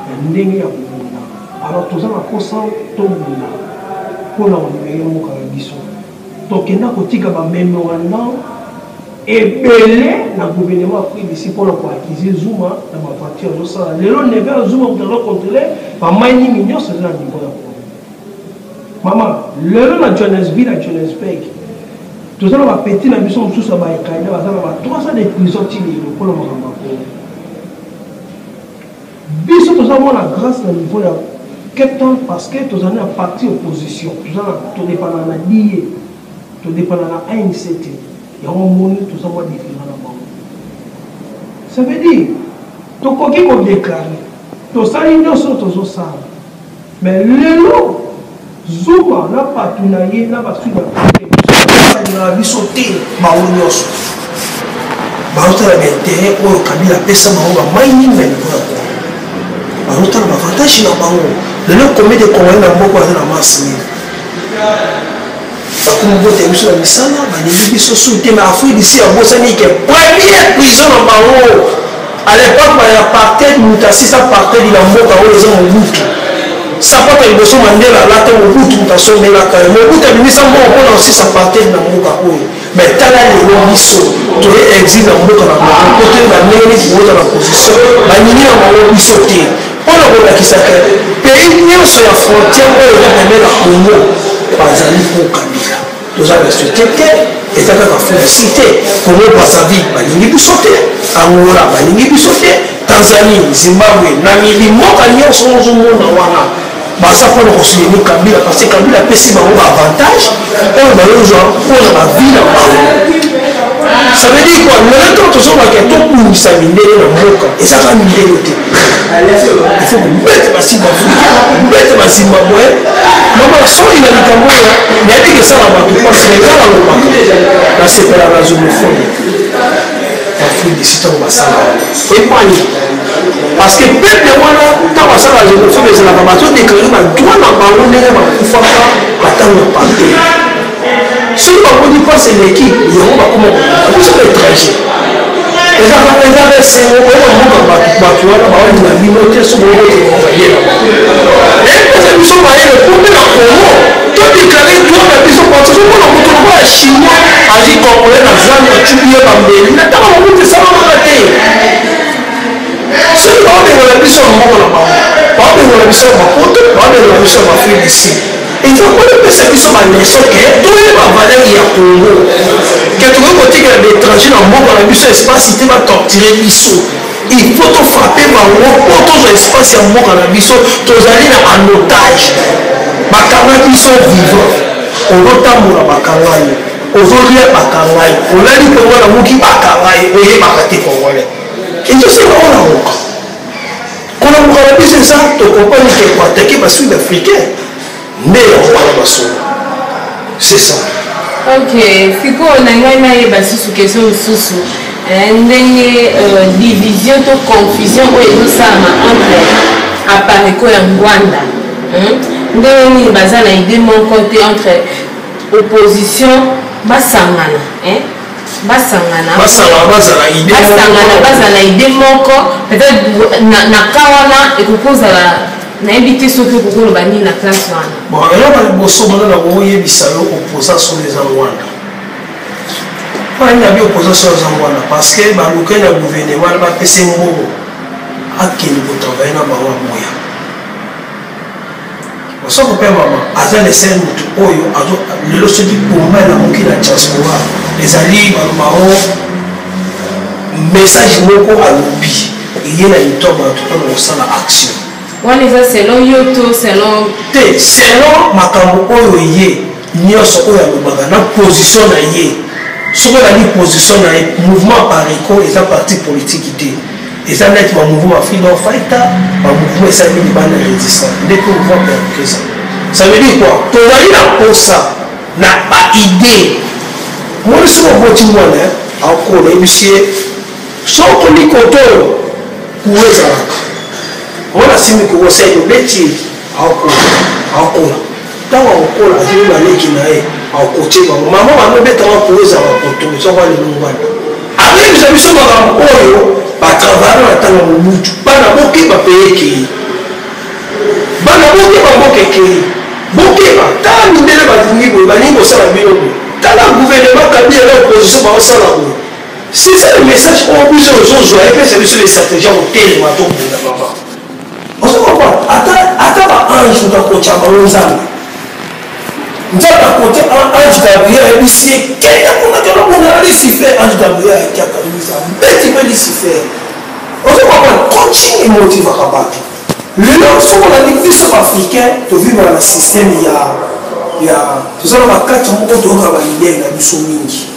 ya ndenge ya kobunda. Alors toza na posa tobunda mpona kolibérer mboka na biso. Tokenda kotika ba memorandum ebele na gouvernement Afrique du Sud mpona koakize Zuma na baaventure azosala lelo. Neve ya Zuma moto azocontrole bamai nini nyonso eza na niveau ya Congo. Mama, lelo na Johannesburg, na Johannesburg, toza na bapeti na biso mosusu ya baekaida, baza na ba 3 ans de prison ti lelo mpona makambo ya Congo. Biso toza mwana grâce na niveau ya Cape Town parce que tozali na parti opposition, toza na todépendaka na DA, todépendaka na ANC te. Yango moni toza mwa différent na bango. Ça veut dire tokoki kodéclare, tosali nyonso tozosala, mais lelo Zuma na bato na ye na basud africain balingaka biso te. Bango nyonso bazotala baintérêt oyo Kabila apesa bango, bamai nini na niveau ya Congo, bazotala baavantage na bango. Lelo combien de Congolais na mboka baza na masse nini? Bakomi bota biso na misala, balingi biso su te. Mais Afrique du Sud abosani ke première prison na bango à l'époque baya apartheid, moto asisa apartheid na mboka oyo eza Mobutu. Sapato ya liboso Mandela alata, Mobutu moto asombelaka ye. Mobutu abimisa mbongo mpona kosisa apartheid na mboka oyo. Mais tala lelo, biso toye exil na mboka na bango po toyeba ndenge nini kowota na position. Balingi na bango biso te, mpona kolakisa ke pays nyonso ya frontière oyo eza pembeni na Congo bazali mpo Kabila. Toza respecte te, eza kaka Afrique te. Congo Brazzaville balingi biso te, Angola balingi biso te, Tanzanie, Zimbabwe, Namibie, mboka nyonso ozomona wana baza mpona kosoutenir Kabila, parce que Kabila apesi bango baavantage oyo bayozwa mpona bavie na bango. Ça veut dire quoi? Lelo ntango tozobaka tobungisa mindele na mboka, eza kaka mindele te. Il faut kobeta basud-africain, kobeta bazimbabwe. Mama, soki na likambo oyo nayebi ke esala bato mpasi, me nga nalobaka, nasepela na xénophobe. Afrique du Sud, ntango basala epani, parce que peuple wana, ntango basala xénophobe, ezalaka bazodéclare badroit na bango ndenge bakufaka batango apartheid. Soki bamoni mpasi eleki yango, bakoma koluka biso baétranger. Ezaka esengo oyeba mboka bato, bato wana baolinga bino te. So bokoye na bango, epesa biso mayele po mpe na Congo todéclare droit na biso, parce que ozomona moto lokola Chinois azwi Congolais na zando, acubi ye bambeli na ntango mobutu esalamaka te. Soki baobengola biso na mboka na bango, baobengola biso ya bapoto, baobengola biso ya baafrique du Sud, eza mpona epesa biso baleçon ke toyeba valeur ya Congo, ke tokoki kotikela baétranger na mboka na biso espace te batorture biso. Il faut tofrappe bango mpo tozwa espace ya mboka na biso. Tozali na en otage, bakanga biso vivant. Ozotambola, bakanga yo. Ozolia, bakanga yo. Olali kongo, namuki, bakanga yo. Oyebaka te Congolais ezosenga olamuka. Kolamuka na biso eza tocomprendre ke koattaquer basud africain nde yango wana basolo, c'est ça. Ok, sikoyo na ngai nayeba susu question mosusu. Ndenge division to confusion oyo ezosalama entre apareco ya Ngwanda, ndenge nini baza na idée moko te entre opposition? Basangana, basangana. Basangana, bazala idée. Basangana, bazala na idée moko. Peut-être na ka wana ekoki kozala, nayebi te soki okoki koloba nini na place wana. Bon, eloko ya liboso bana na koyebisa yo, opposant solo eza Ngwanda. Mpona nini nabi opposant solo eza Ngwanda? Parce que balukai na gouvernement, bapesi mbongo, akende kotravailler na bango, aboya. Osoko mpe mama aza le seul motu oyo lelo soki komba elamuki na diaspora, ezali baloba o message moko alobi eye na mito bato mpona kosala action. Wana eza selon yo to selon? Te, selon makambo oyo ye nyonso oyo alobaka na position na ye. Soki olandi position na ye, mouvement Apareco eza parti politique te, eza neti bamouvement freedom fighter, bamouvement esali libanda résistant nde mpe mouvement Apareco eza. Ça veut dire quoi? Tozali na posa na baidée. Moni, soki oboti mwana, akola, yebisi ye soki okomi koto oyo kuwa ezalaka, mwana asimbi kokosa obeti ye, akola, akola. Ntango akokola, azwi baleki na ye, akotie bango: mama, bano obetanga kuwa ezalaka koto. Ezaka lelo ngwana akoyebisa biso makambo oyo batravailler na ntango Mobutu. Bana, bokeba mpe ekei. Bana, bokeba, mboka ekei, bokeba. Tala mindele balingi boye, balingi kosala bino boye. Kabila na opposition baosala boye. C'est ça le message oyo biso ozozwa, epesa biso les stratégie ya kotelema tobunda mama. Ozo comprendre? Ata ata ba ange moto akotya bango Nzambe. Nzambe akotya ange Gabriel ayebisi ye kenda kuna kenda obunda na Lucifer. Ange Gabriel ayaki akanisi abeti mpe Lucifer. Ozo comprendre? Coaching emotivaka bato. Lelo soki olandi biso ba africain tovivaka na système ya ya toza na bakati moko toyoka ba leader na biso mingi.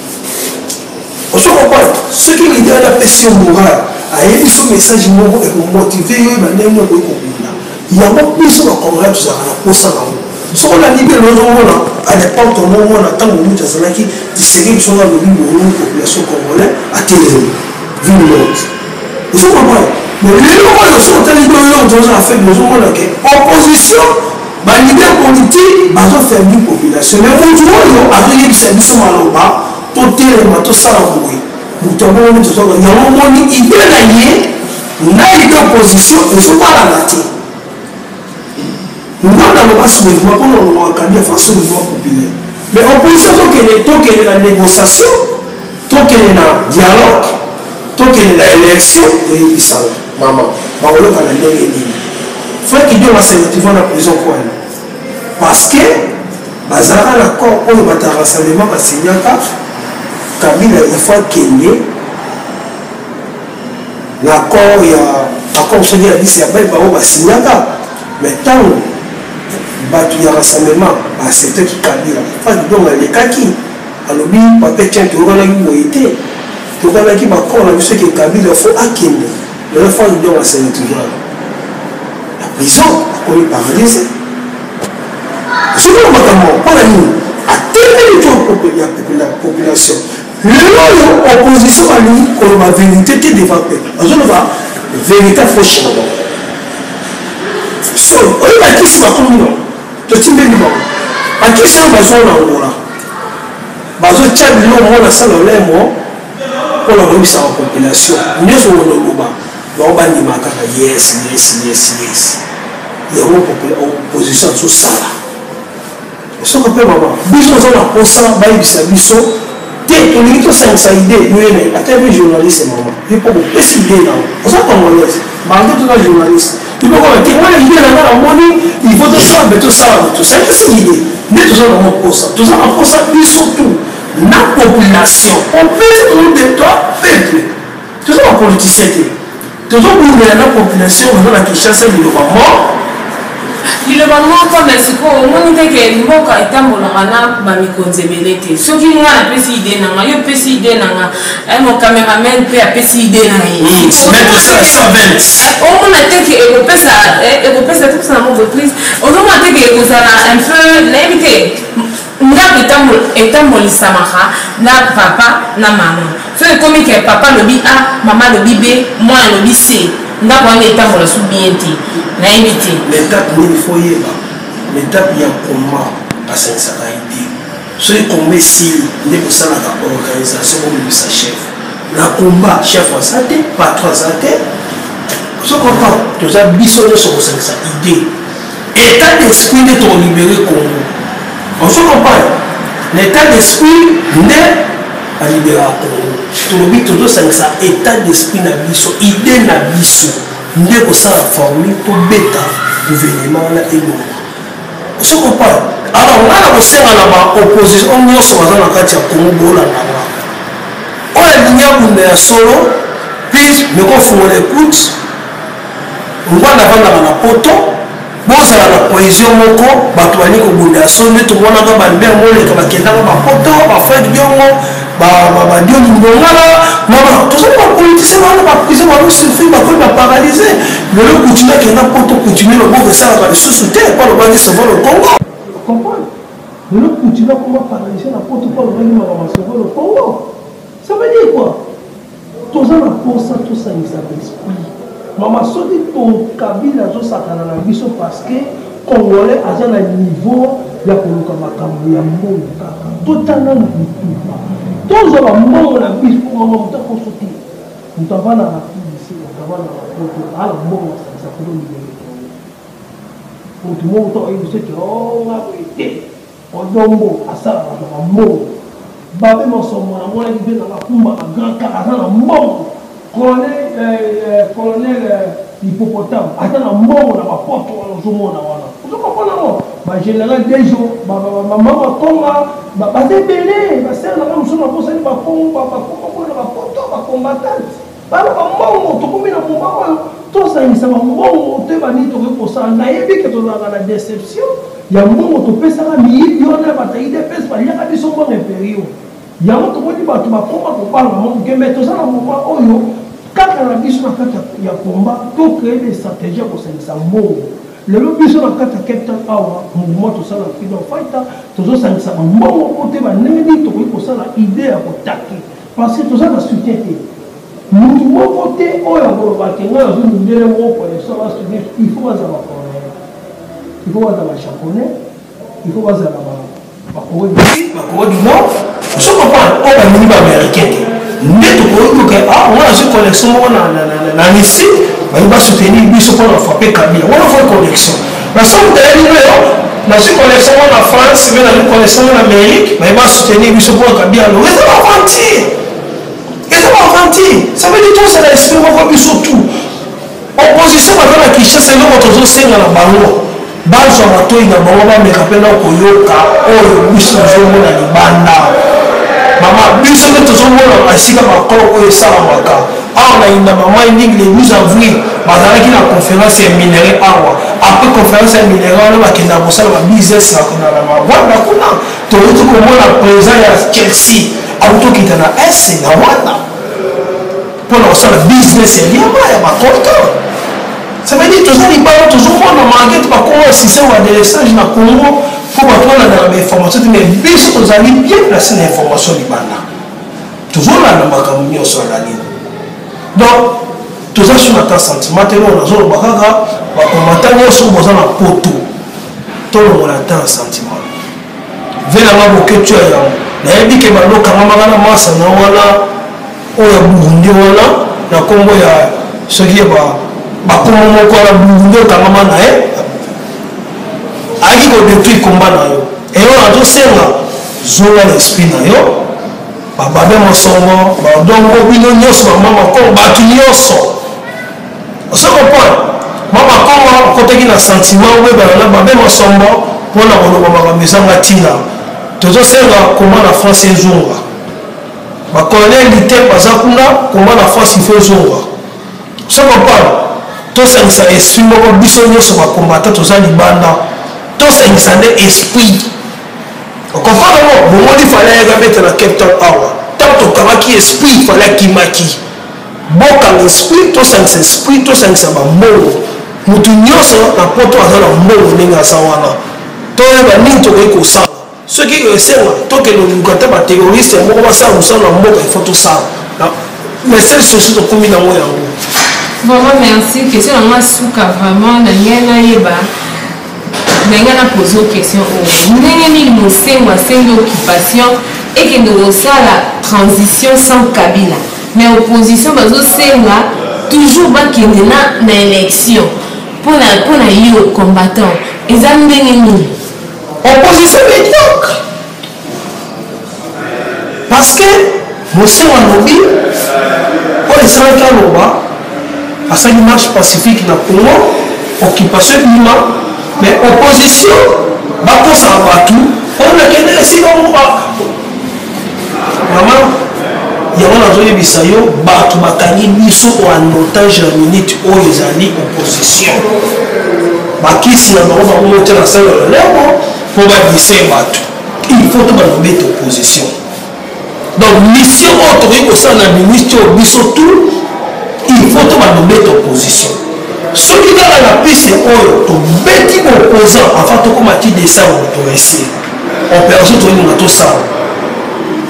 Ozo comprendre? Soki leader wana apesi yo moral, ayebi so message moko ekomotive yo oyeba ndenge nini okoki kobunda. Yango biso ba congolais tozalaka na posa na yango. Soki olandi bien ozomona à l'époque tomomona ntango Mobutu azalaki Tshisekedi soki alobi boye population congolais atelemi ville morte. Ozo comprendre? Mais lelo oyo soki otali bien oyo toza na faible ozomona ke opposition ba leader politique bazo fermi population mais motu oyo azoyebisa biso maloba totelema tosala boye moto yango moni tozoka yango moni ide na ye na ide opposition ezobalana te. Ngbanda aloba soulèvement mpona olongaka Kabila fa soulèvement populaire mais opposition tokende tokende na négociation tokende na dialogue tokende na élection oyebisanga mama bakoyoka na ndenge nini? Frank Diongo ase retrouva na prison mpo ani parce que bazalaka na accord oyo bato ya rassemblement basignaka Kabila il faut akende na accord ya accord soki ya lisi ya bai bango basignaka. Mais ntango bato ya rassemblement baacceptaki Kabila, Frank Diongo alekaki alobi papa Etienne toyokanaki boye te, toyokanaki baccord na biso ke Kabila fo akende. Lelo Frank Diongo ase retrouve na prison, akomi paralyse. Soki makambo mpo na nini atelemeli to ya population. Lelo oyo opposition balingi koloba verite te devant peuple, bazoloba verite faux charbon. So oyo bakisi bakomi no totimbeli bango bakisi oyo bazwa na Angola, bazotya biloko moko na sala olemo mpo na koyebisaka population nyonso oloba bango bandima kaka yes yes yes yes. Yango opposition azosala. Soki mpe mama biso toza na posa bayebisa biso te, tolingi tosangisa idée yo ye na ata mpe journaliste mama yo mpo kopesa idée na yo oza congolaise malgré toza journaliste yo mpo koma te wana idée na nga namoni il faut tosala mpe tosala tosangisi idée nde toza nango posa, toza na posa biso tout na population opesi tozo toi peuple toza ba politicien te, tozobundela na population oza na Kinshasa liloba moko liloba moko. Mais sikoyo omoni te ke mboka etambolaka na bamikonzi ebele te. Soki nga napesi idée na nga, yo opesi idée na nga, mo cameraman mpe apesi idée na ye, omona te ke ekopesa ekopesa topesa na moko please. Ozomona te ke ekozala un peu nayebi te ndako etambolisamaka na papa na mama. So ekomi ke papa alobi A, mama alobi B, mwana alobi C, ndako wana etambola su bien te, nayebi te. L'étape nini fo yeba, l'étape ya combat basangisaka idée. Soki combat esili nde kosalaka organisation bomemisa chef na combat. Chef aza te, patron aza te. Ozo comprendre? Toza biso nyonso kosangisa idée, état d'esprit nde tokolibere Congo. Ozo comprendre? L'état d'esprit nde balibéraka Congo. Tolobi tozosangisa état d'esprit na biso, idée na biso nde kosala formule tobeta gouvernement wana elongo. Ozo comprendre? Alors nga na kosenga na baopposition nyonso baza na kati ya Congo, bolanda nga, oyo alingi abunda ya solo, please mekofungola écoute. Ngwanda avandaka na poto, bozala na cohésion moko, bato balingi kobunda ya solo nde tomonaka balbert moleka bakendaka bapoto, bafred Diongo, badioni mbongala. Mama, tozali bapoliticien wana baprison bazosufri, bakomi baparalyse. Lelo continue akenda poto, continue loboko esalaka lisusu te mpo alobaki sauve le Congo. Comprendre? Lelo continue akoma paralyse na poto mpo alobaki makambo ya sauve le Congo. Ça veut dire quoi? Toza na posa tosangisa baesprit mama. Soki to Kabila azosakana na biso parce que congolais aza na niveau ya koluka makambo ya mbongo kaka, totya nanu bitumba, tozwa bambongo na biso. Mama, moto akoso te, moto avanda na pdc, moto avanda na poto ala mbongo asangisa kolo libele. Moto moko to ayebi soki onga boye te, odombo asalaka bambongo. Babe Mosombo namonaki mpe na bakumbaka grand car, aza na mbongo. Colonel Hippopotame aza na mbongo na bapoto wana, ozomona wana, ozokomona yango. Bagénéral Dejo, bamama Konga baza ebele, basere nanga mosusu nabosani, bakongo bakongo na bapoto, bacombattante bana bambongo. Tokomi na moma oyo tosangisa bambongo, toyeba nini tokoki kosala. Nayebi ke tozalaka na déception ya mbongo topesaka miyibi wana ya bato ya UDPS, baliaka biso mbongo imperio. Yango tomoni bato bakoma kobanga moke, mais toza na moma oyo kaka na biso na kati ya combat tocréer des stratégie ya kosangisa mbongo. Lelo biso na kati ya Cape Town awa, mouvement tosala Freedom Fighter, tozosangisa bambongo mpo te bandenge nini tokoki kosala idée ya kotake, parce que toza na soutien te. Mutu moko te oyo akolobake ngai azwi mindele moko connexion basoutenir. Il faut bazala bacoréen, il faut bazala bajaponais, il faut bazala bacorée du Nord, ozo comprendre, oyo balingi baaméricain te. Nde tokoki koke wana azwi connexion moko na Russie, bayi basoutenir biso mpona frapper Kabila wana. Faut connexion na so moto ayebi oyo nazwi connexion moko na France, mpe nazwi connexion moko na Amérique, bayi basoutenir biso mpona Kabila. Lo eza baaventure, eza baaventure. Ça veut dire tozala esprit moko biso tout opposition baza na Kinshasa. Eloko tozosenga na bango, bazwa matoi na bango, bameka mpe na koyoka oyo biso tozomona libanda. Mama, biso nde tozomona esika bakolo oyo esalamaka awa na Indaba Mining. Le 12 avril bazalaki na conférence ya minerai awa. Après conférence ya minerai wana, bakendaka kosala babusiness na Rwanda kuna. Touti komona président ya Chelsea auti okita na s na Rwanda mpona kosala business ya liama ya bacoltan. Ça veut dire toza libala, tozomona malgré bakongo ya système ya délestage na Congo mpo bato balandaka bainformation te, mais biso tozali bien placé na information libanda, tozolanda makambo nyonso ya nini. Donc toza so na ta sentiment te. Oyo nazoloba kaka, bakomata nyonso boza na poto, tolongola ta ya sentiment. Velanga boketu ya yango, nayebi ke balokangamaka na masa na wana oyo ya Burundi wana na nkombo ya soki ya bakombo moko wana Burundi okangama na ye, ayaki kodétruire komba na yo. Eyo nazosenga, zonga na esprit na yo. Bababe Mosongo, badongo, bino nyonso, bamama Kongo, bato nyonso, ozo comprendre. Mama Kongo akotaki na sentiment oyebana na babe Mosombo mpona koloba makambo ezanga ntina. Tozosenga koma na France ezonga. Bacolonel lite baza kuna, koma na France il faut ezonga. Ozo comprendre, tosangisa esprit moko biso nyonso bakombata toza libanda, tosangisa nde esprit. Okomprendre ngo, bomoni Fally ayaka beta na Cape Town awa, ntango tokangaki esprit, Fally akimaki. Bokanga esprit, tosangisa esprit, tosangisa bambongo. Motu nyonso na poto aza na mbongo ndenge aza wana, toyeba nini tokoki kosala. Soki esenga tokende koluka ata baterroriste moko basala mosala na mboka, il faut tosala. Mais seule solution tokomi nango yango. Vraiment merci. Question na nga suka, vraiment na ngai nayeba, na ngai na pose question oyo: ndenge nini Mosengo asengi occupation ekende kosala transition sans Kabila, mais opposition bazosenga toujours bakende na élection? Mpona yo combattant, eza ndenge nini? Opposition médiocre, parce que Mosengo alobi oyo esalaki, aloba asali marche pacifique na Congo, occupation ebima, mais opposition bakosaka bato oyo nakende esika moko. Mama, yango nazoyebisa yo, bato bakangi biso en otage na minute oyo ezali opposition. Bakisi na bango bango te na sala lolemo mpo badise bato. Il faut to balobeta opposition. Donc mission oyo tokoki kosala na ministre oyo biso tout, il faut to balobeta opposition. Soki kaka na piste oyo tobeti opposant avant tokóma ti décembre, toréussir opération tolinga tosala.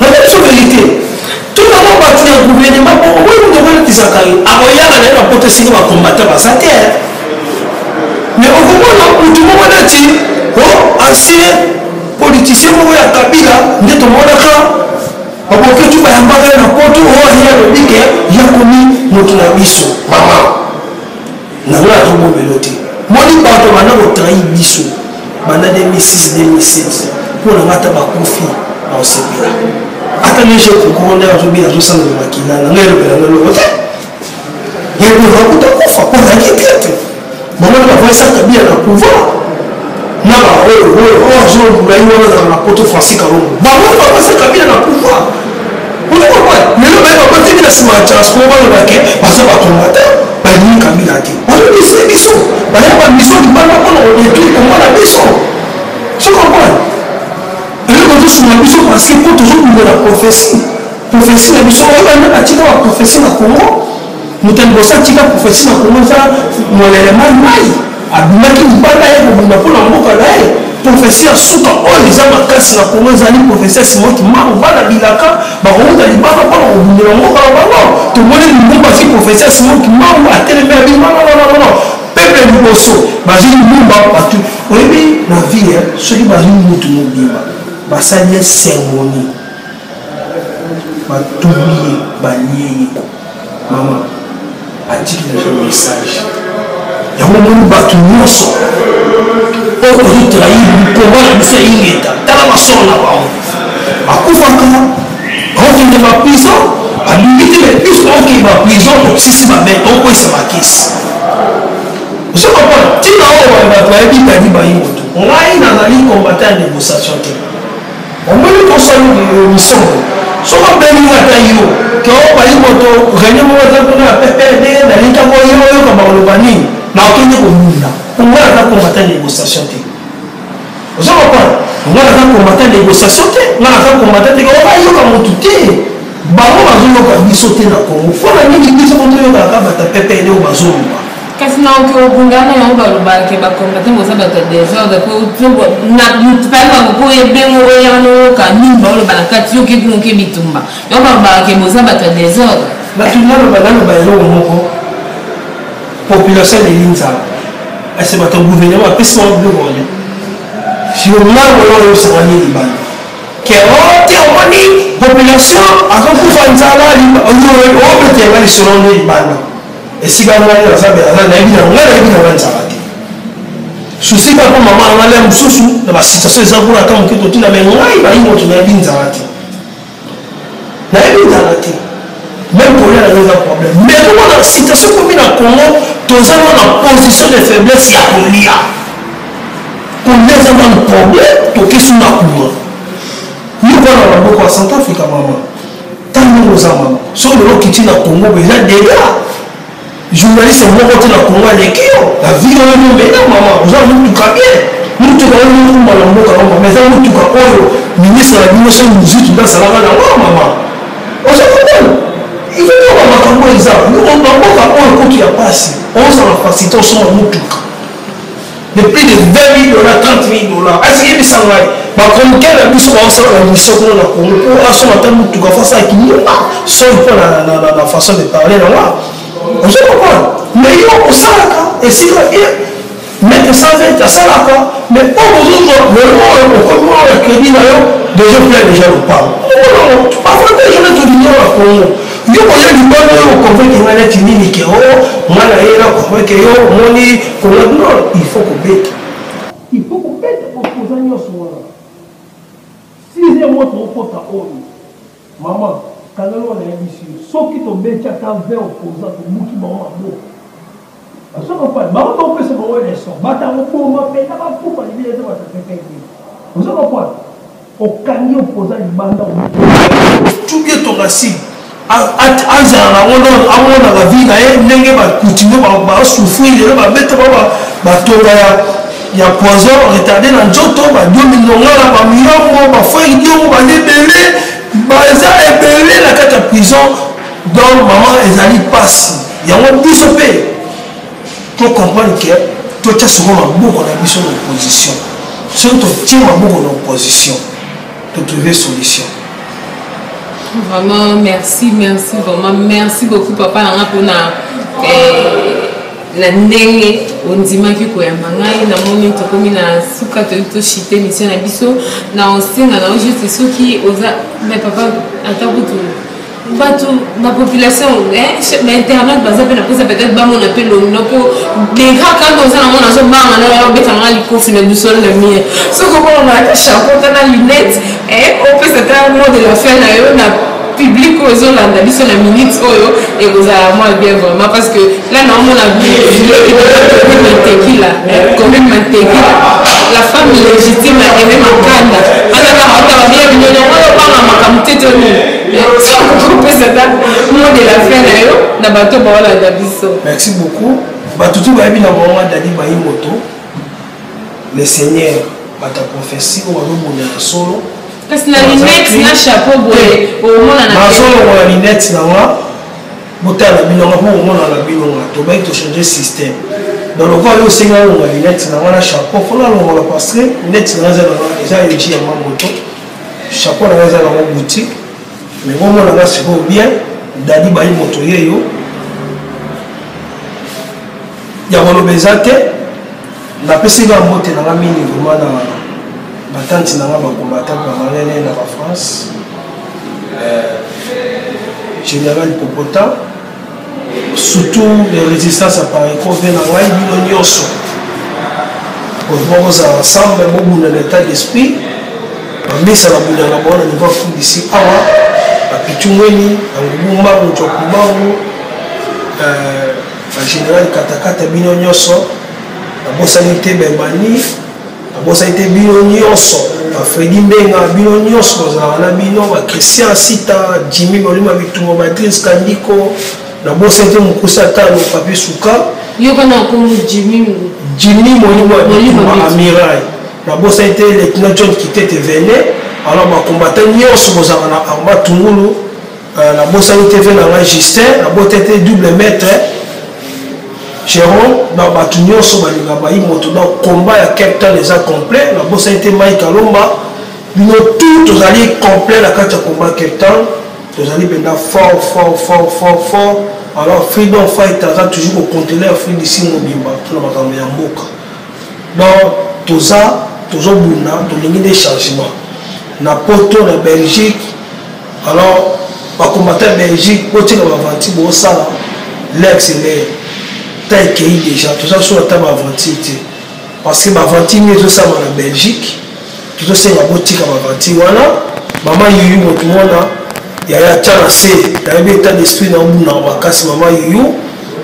Naza biso vérité, tolanga bato ya gouvernement oyo moto akoletisaka ye, akoyaka na ye na poto esika bakombata baza te. Mais okomona motu moko neti o ancien politicien moko ya Kabila nde tomonaka baboketu bayambaka ye na poto, oyo aye alobi ke yakomi moto na biso. Mama nango azobomelo te. Moni bato banda kotrahir biso banda 2006, 2007, mpo na nga ata bakufi na osepela. Ata nde je kokoro nde azobi azosalela makila na ngai elobela na eloko te. Ye kuta kufa mpo azalaki traître. Bango nde bavandisa Kabila na pouvoir na baoyo oyo oyo azolula ye wana azala na poto Francis Kalombo. Bango nde bavandisa Kabila na pouvoir. Ozo comprendre? Lelo baye babateli na nsima ya diaspora baloba ke baza bacombatant balingi Kabila te. Bazodistre biso, baya bamission libanda mpona kodetruire Congo na biso. Ozo comprendre? Eloko ezosunga biso parce que mpo tozobunda na prophetie. Prophetie na biso oyo banda batika ba prophetie na Congo. Moto ya liboso atika prophetie na Congo eza Molele Mai Mai. Abimaki libanda ye kobunda mpo na mboka na ye. Prophetie ya suka oyo eza makasi na Congo ezali prophetie ya Simon Kimbangu. Bana bilaka bakowuta libanda mpo na kobundela mboka na bango. Tomoni Lumumba azwi prophetie ya Simon Kimbangu, atelemi abi non non non non. Peuple liboso bazwi Lumumba batu oyebi na vie soki bazwi mutu mobimba basali ye cérémonie batuli ye balie ye mama atiki deja message yango omoni bato nyonso oyo tozotrahir mokoma na biso ya ingeta tala masolo na bango bakufaka bakokende baprison balingi te me biso okende baprison tosisi babe tokokwesa bakisi ozo comprendre ntina oyo bato bayebi tadi bayi moto ngai nazali combattant ya négociation te Omoni tosali emission boye soki obengi nga ata yo ke obayi moto réunion moko eza kuna ya PPRD nalingi yango yo oyoka bakoloba nini nakokende kobunda po nga naza combattant négociation te ozo comprendre nga naza combattant négociation te nga naza combattant te obayoka motu te bango bazoyoka biso te na Congo mpo na nini biso po toyokaka bato ya PPRD oyo bazoloba Kasi na oke obunda na yango balobaka ke ba combattant boza bato ya desordre po na pale bango po ebengo oya wana oyoka nini baoloba na kati yo oke kuna oke bitumba yango balobaka ke boza bato ya desordre. Bato naloba naloba eloko moko population eleli nzala ese bato ya gouvernement bapesi bango biloko wana siko ngai oyo oyebisaka nini libanda ke o te omoni population azokufa nzala obetela lisolo nde libanda esika ngai naza aza nayebi na ngai nayebi na ngai nzala te susi kaka mpo mama na ngai lia mosusu na basituation eza kuna ata moke totina me ngai bayi moto nayebi nzala te nayebi nzala te meme kolia na ngai eza problème mais komona situation ekomi na congo toza na na position de faiblesse ya kolia kolia eza nanu problème tokesi na courant yo kwana maboko ya centre africa mama Tala ndenge oza mama. Soki lelo okiti na Congo boye eza dega. Journaliste moko te na Congo aleki yo. Na vie oyo omena mama, oza na motuka bien. Motuka oyo okumba na mboka na mama eza motuka oyo ministre na bino soki Muzitu nde azalaka na yango mama. Oza comprendre? Il faut toyeba makambo eza. Na mboka oyo kutu ya pasi, ozala facilité osomba motuka. de plus de 20 000 dollars 30 000 dollars asi yebisa ngai bachroniqueur na biso baosala bamission kuna na congo mpo asomba ata motuka fo asala kindumba soi mpo na façon de parler na nga ozo comprendre mais yo osalaka esika bien maître 120 asalaka mais oyo bozozwa lelo oyo okomi oyo ya crédit na yo déjà plein déjà lopango avantage wana tolingi na congo Yo koya libanda oyo oconvaincre nga neti nini ke o oh, nga na ye na convaincre yo omoni konga non il faut kobeta il faut kobeta opposant nyonso wana sixième mois tokokota oyo mama kangana wana nayebisi yo soki tobeti ata 20 opposant tobuki bango maboko bazo comprendre bango tokopesa bango leçon bato yango boma mpenza bakufa libela eza bato pepete ozo comprendre Okangi opposant libanda otubi etonga si azala nango nano amonaka vie na ye ndenge bacontinue basouffrir lelo babeta ba batonga ya poison retarde na nzoto badiomi nongala bamiyombo bafrere diongo baza ebele baza ebele na kati ya prison donc mama ezali mpasi yango biso mpe To comprendre que totia sikoyo maboko na biso na opposition. Soki totie maboko na opposition, to trouver solution. Vraiment merci merci vraiment merci beaucoup papa nanga pona eh, na ndenge ondimaki koyamba ngai namoni tokomi na suka toyebi toshite mission na biso na osenga na yo juste soki oza mais papa ata kutu Bato ba population, ba internaute baza mpe na mposa peut-être bamona mpe elongi mpo degra kaka oza nango, nazobanga na obeta nanga likofi na dusol na mire. Soki okomona ata chapeau ta na lunette, opesa ta mot de la fin na yo na public oyo ezolanda biso na minute oyo, ekozala mwa bien vraiment, parce que là naomona Matekila, commune Matekila, la femme légitime ya Aimé Makanda azaka otaba bien binyonyo oyo obanga makambo te to nini. Opesa ta mot de la fin na yo na bato baolanda biso. Merci beaucoup. Bato tu bayebi na bango Dadi Bayimoto le Seigneur, bato ya prophétie oyo bazobunda ya solo. Kasi na lunette na chapeau boye omona na Nazolongola lunette na nga, botala bino nga mpo komona na bino nga. Tobaki tochange système, donc lokola yo osengi nalongola lunette na nga na chapeau, fo nalongola, parce que lunette na nga eza nanga, eza eji ya mamoto, chapeau na nga eza nango boutique. Mais bomona nga sikoyo bien, Dadi Bayi Moto yeyo ya koloba eza te. Napesi nga mbote na nga mingi vraiment na batanti na nga, bacombattant bamanene na bafrance, général Popota, surtout les résistance ya Pareco mpe na ngai, bino nyonso kozala ensemble, bobunda na état d'esprit. Bamesa babunda na bango na niveau Afrique d'ici awa, bapitu ngweni, bangubu mbangu, joku mbangu, bagénéral katakata, bino nyonso. Nabosani te Bembani, nabosani te bino nyonso, bafredi Mbenga, bino nyonso bazalaka na bino, bachristien Sita, Jimmy Molima Bitumba, Badris Kandiko. Nabosani te mokusi atalo Papi Suka. Yoka na kombo Jimmy. Jimmy Molimo ya Bitumba, amiral. Nabosani te lieutenant John Kitete Vene. Alors bacombattant nyonso bozalaka na arma tungulu, nabosani te ve na ngai Justin, nabosani te double maître Jérôme, na bato nyonso balinga bayi moto. Donc combat ya Cape Town eza complet. Nabosani te Mike Alomba, bino tout tozali complet na kati ya combat Cape Town, tozali mpenza fort fort fort fort fort. Alors Freedom Fight aza toujours kocontrole Afrique d'ici mobimba mpona makambo ya mboka. Donc toza tozobunda, tolingi nde changement na poto, na Belgique. Alors bacombattant ya Belgique, botika baventure bosala, lex l'air ta ekei déjà, toza so ata baventure te, parce que baventure mingi ezosalama na Belgique. Tozosenga botika baventure wana. Mama Yuyu, motu mwana yaya tya na se, nayebi état d'esprit na obundaka makasi. Mama Yuyu,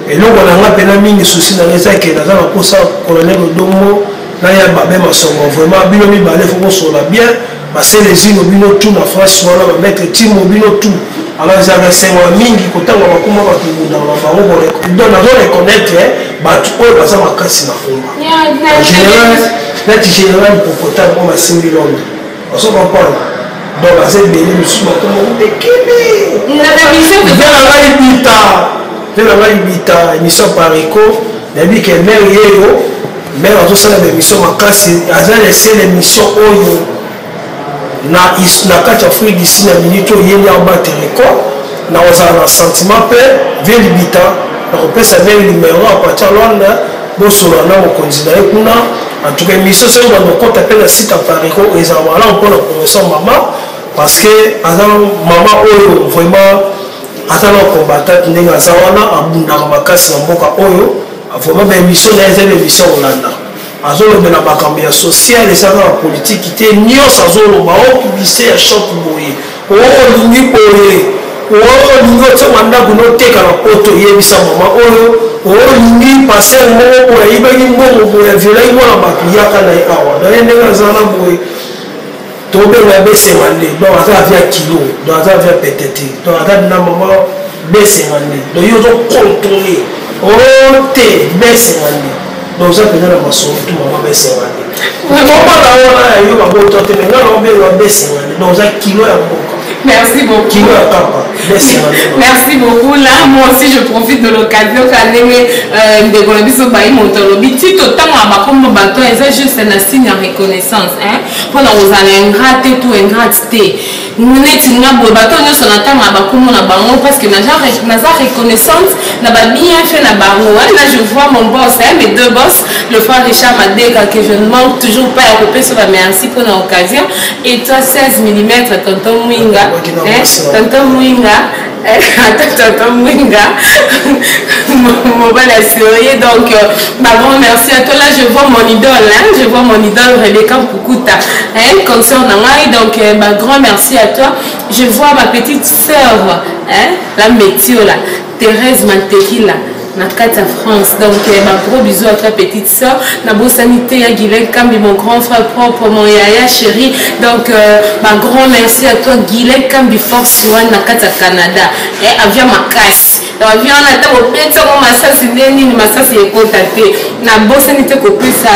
eloko na nga mpena mingi, susi na nga eza ke naza na mposa colonel Odombo na ya Babe Masongo. Vraiment bino mibale fo bosola bien, baselezino bino tout na France wana, bamaître Timo, bino tout. Alors ezalaka esengo ya mingi kotanga bakoma bato bundaka na bango. Donc nazo reconnaître bato oyo baza makasi na komba général, neti général Popota oyo basimbi Londres, ozo comprendre. Donc baza ebele, mosusu bakoma ekimi ve na ngai bita, ve na ngai bita émission Pareco. Nayebi ke mare yeyo, mare azosala baémission makasi, aza lesele émission oyo na kati ya Afrique d'ici na minute oyo, ye nde abate record. Na kozala na sentiment mpe vie libita na kopesa mare numéro à partir ya Londres, bosolola na mokonzi na ye kuna. En tout cas émission soki bando okota mpe na site ya Pareco, ezala malamu mpona promotion mama, parce que aza mama oyo vraiment aza na combattant ndenge aza wana, abundaka makasi na mboka oyo. Vraiment baémission na ye eza baémission kolanda, azolobela makambo ya social, eza kaka politiki te. Nyonso azoloba, o publicité ya shop boye, o olingi boye, o olingi otiama ndako noteka na poto, yebisa mama oyo, o olingi paster moko boye ayibaki mbongo boye, aviolaki mwana bato, yaka na ye awa na ye ndenge aza na boye, tobenga besenga nde. Donc aza avia kilo, donc aza avia pete te, donc aza na mama besenga nde. Donc yo ozocontrole o te besenga nde, donc oza mpenza na masolo tu mama besenga nde. Komona wana ya yo baboto te, me nga na obenga besenga nde, donc oza kilo ya mboka. Merci beaucoup. Kilo ya kapa. Merci beaucoup. Là, moi aussi, je profite de l'occasion quand ndeko na biso bayi moto alobi ti totanga bakombo bato, eza juste na signe ya reconnaissance, hein, mpona kozala ingrat te to ingrate te. Neti nga boye, bato nyonso natanga bakombo na bango parce que naza reconnaissante na babienfait na bango. Là je vois mon boss, hein, mes deux boss, le frère Richard Madeka, que je ne manque toujours pas ya kopesa ba merci mpona occasion, et toi 16 mm, tonton Mwinga, hein, tonton Mwinga. Ata tonton Mwinga, mobali ya sérieux. Donc bah, grand merci à toi. Là je vois mon idole, hein, je vois mon idole Rebecca Pukuta, hein, consort na ngai. Donc bah, grand merci à toi. Je vois ma petite sœur, hein, la météo là, Thérèse Mantekila na kati ya France. Donc ba gros bisous à toi, petite sœur. Nabosani te ya Guylain Kambi, mon grand frère propre, mon yaya chéri. Donc ba grand merci à toi, Guylain Kambi, Force One na kati ya Canada. Eh, avion makasi. Donc avion wana ata bopeti yango masasi nde nini, masasi ekota te. Nabosani te kopesa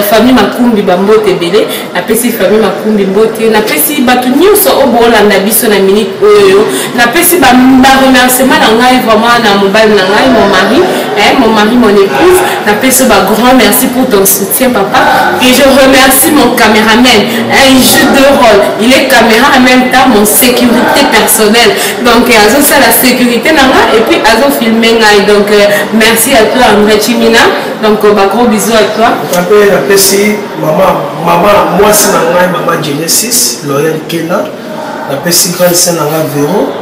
famille Makumbi bambote ebele. Napesi famille Makumbi mbote, napesi bato nyonso oyo boolanda biso na minute oyo. Napesi baremerciement na ngai vraiment na mobali na ngai, mon mari, hein, mon mari, mon épouse. Napesi ba grand merci pour ton soutien, papa. Et je remercie mon caméraman, hein, il joue deux rôles, il est caméra en même temps mon sécurité personnelle. Donc azosala sécurité na nga et puis azofilme ngai. Donc merci à toi, André Chimina. Donc ba gros bisous à toi. Mpe napesi mama, mama mwasi na ngai, mama Genesis Lorel Kena. Napesi grande sœur na ngai Vero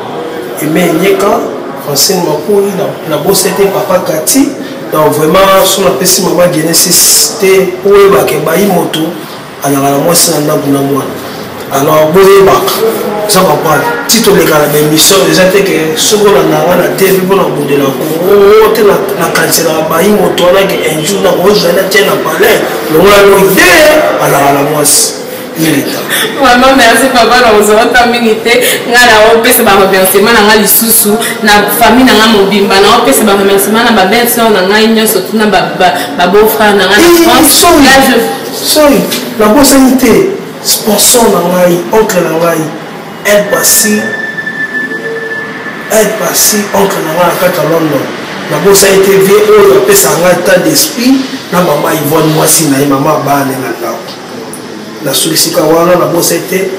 Aime Nyeka, Francine Makui. Nabosi te papa Kati. Donc vraiment so napesi mama Genesis te, po oyebaka bayi moto azalaka na mwasi na ndako na mwana. Alors boyebaka, oza comprendre, ti toleka na baémission, eza te ke soki olanda nga na TV mpona kobundela Kongo te. Nakaniselaka bayi moto wana ke un jour nakozala tie na palais longola no idée azalaka na mwasi milita. Vraiment merci, papa. Na kozwaka mingi te. Ngai naopesa baremerciement na ngai lisusu na famille na ngai mobimba, naopesa baremerciement na babelle sœur na ngai nyonso, tuna babeau frère na ngai na France. Là je Sorry, nabosani te sponsor na ngai, oncle na ngai El Pasi, El Pasi, oncle na ngai na kati ya London. Nabosani te vie oyo apesaka ngai état d'esprit na mama Yvonne, mwasi na ye, mama bana na ndako. Nasulisika wana. Nabosani te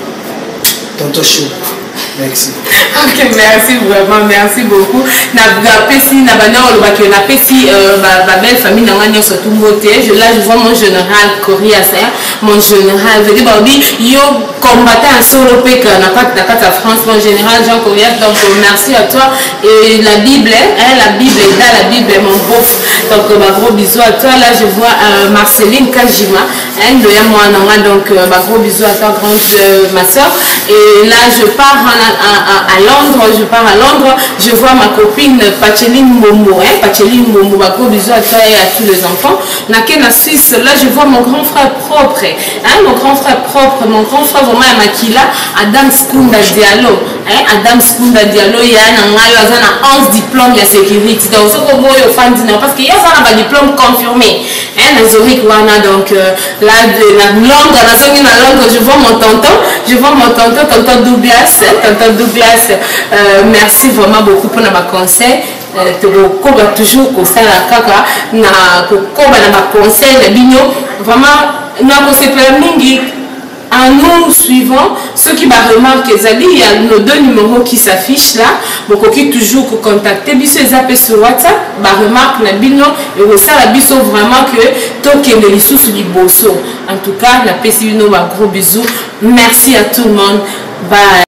tonton Chou, merci. Ok, merci vraiment, merci beaucoup. Napesi na banda olobaki, napesi babelle famille na ngai nyonso tu mbote. Là je vois mon général Corias, hein, mon général veut dire babi yo combattant solo peka na kati ya France, mon général Jean Corias. Donc merci à toi. Et la Bible, hein, la Bible est dans la Bible, mon beauf. Donc bah, gros bisous à toi. Là je vois Marceline Kajima, hein, ndoya mwana nga. Donc bah, gros bisous à toi, grande ma soeur. Et là je pars à Londres, je pars à Londres, je vois ma copine Pacheline Mbombo, hein, Pacheline Mbombo, bah, gros bisous à toi et à tous les enfants. Nake na Suisse, là je vois mon grand frère propre, hein, mon grand frère propre, mon grand frère vraiment ya makila, Adam Skunda Diallo, hein, Adam Skunda Diallo, ya na ngai aza na 11 diplôme ya sécurité. Donc soko boyo ofandi na parce que ye aza na ba diplôme confirmé, hein, na Zurich wana. Donc là na Londres, nazongi na Londres, je vois mon tonton, je vois mon tonton, tonton Douglas, hein, tonton Douglas, merci vraiment beaucoup mpona baconseil. Tokokoba toujours kosala kaka na kokoba na baconseil na bino. Vraiment nakosepela mingi en nous suivant. Soki baremarque ezali, il y a nos deux numéros qui s'affichent là, bokoki toujours kocontacter biso. Eza mpe sur WhatsApp. Baremarque na bino ekosala biso vraiment que tokende lisusu liboso. En tout cas napesi bino bagros bisous, merci à tout le monde, bye.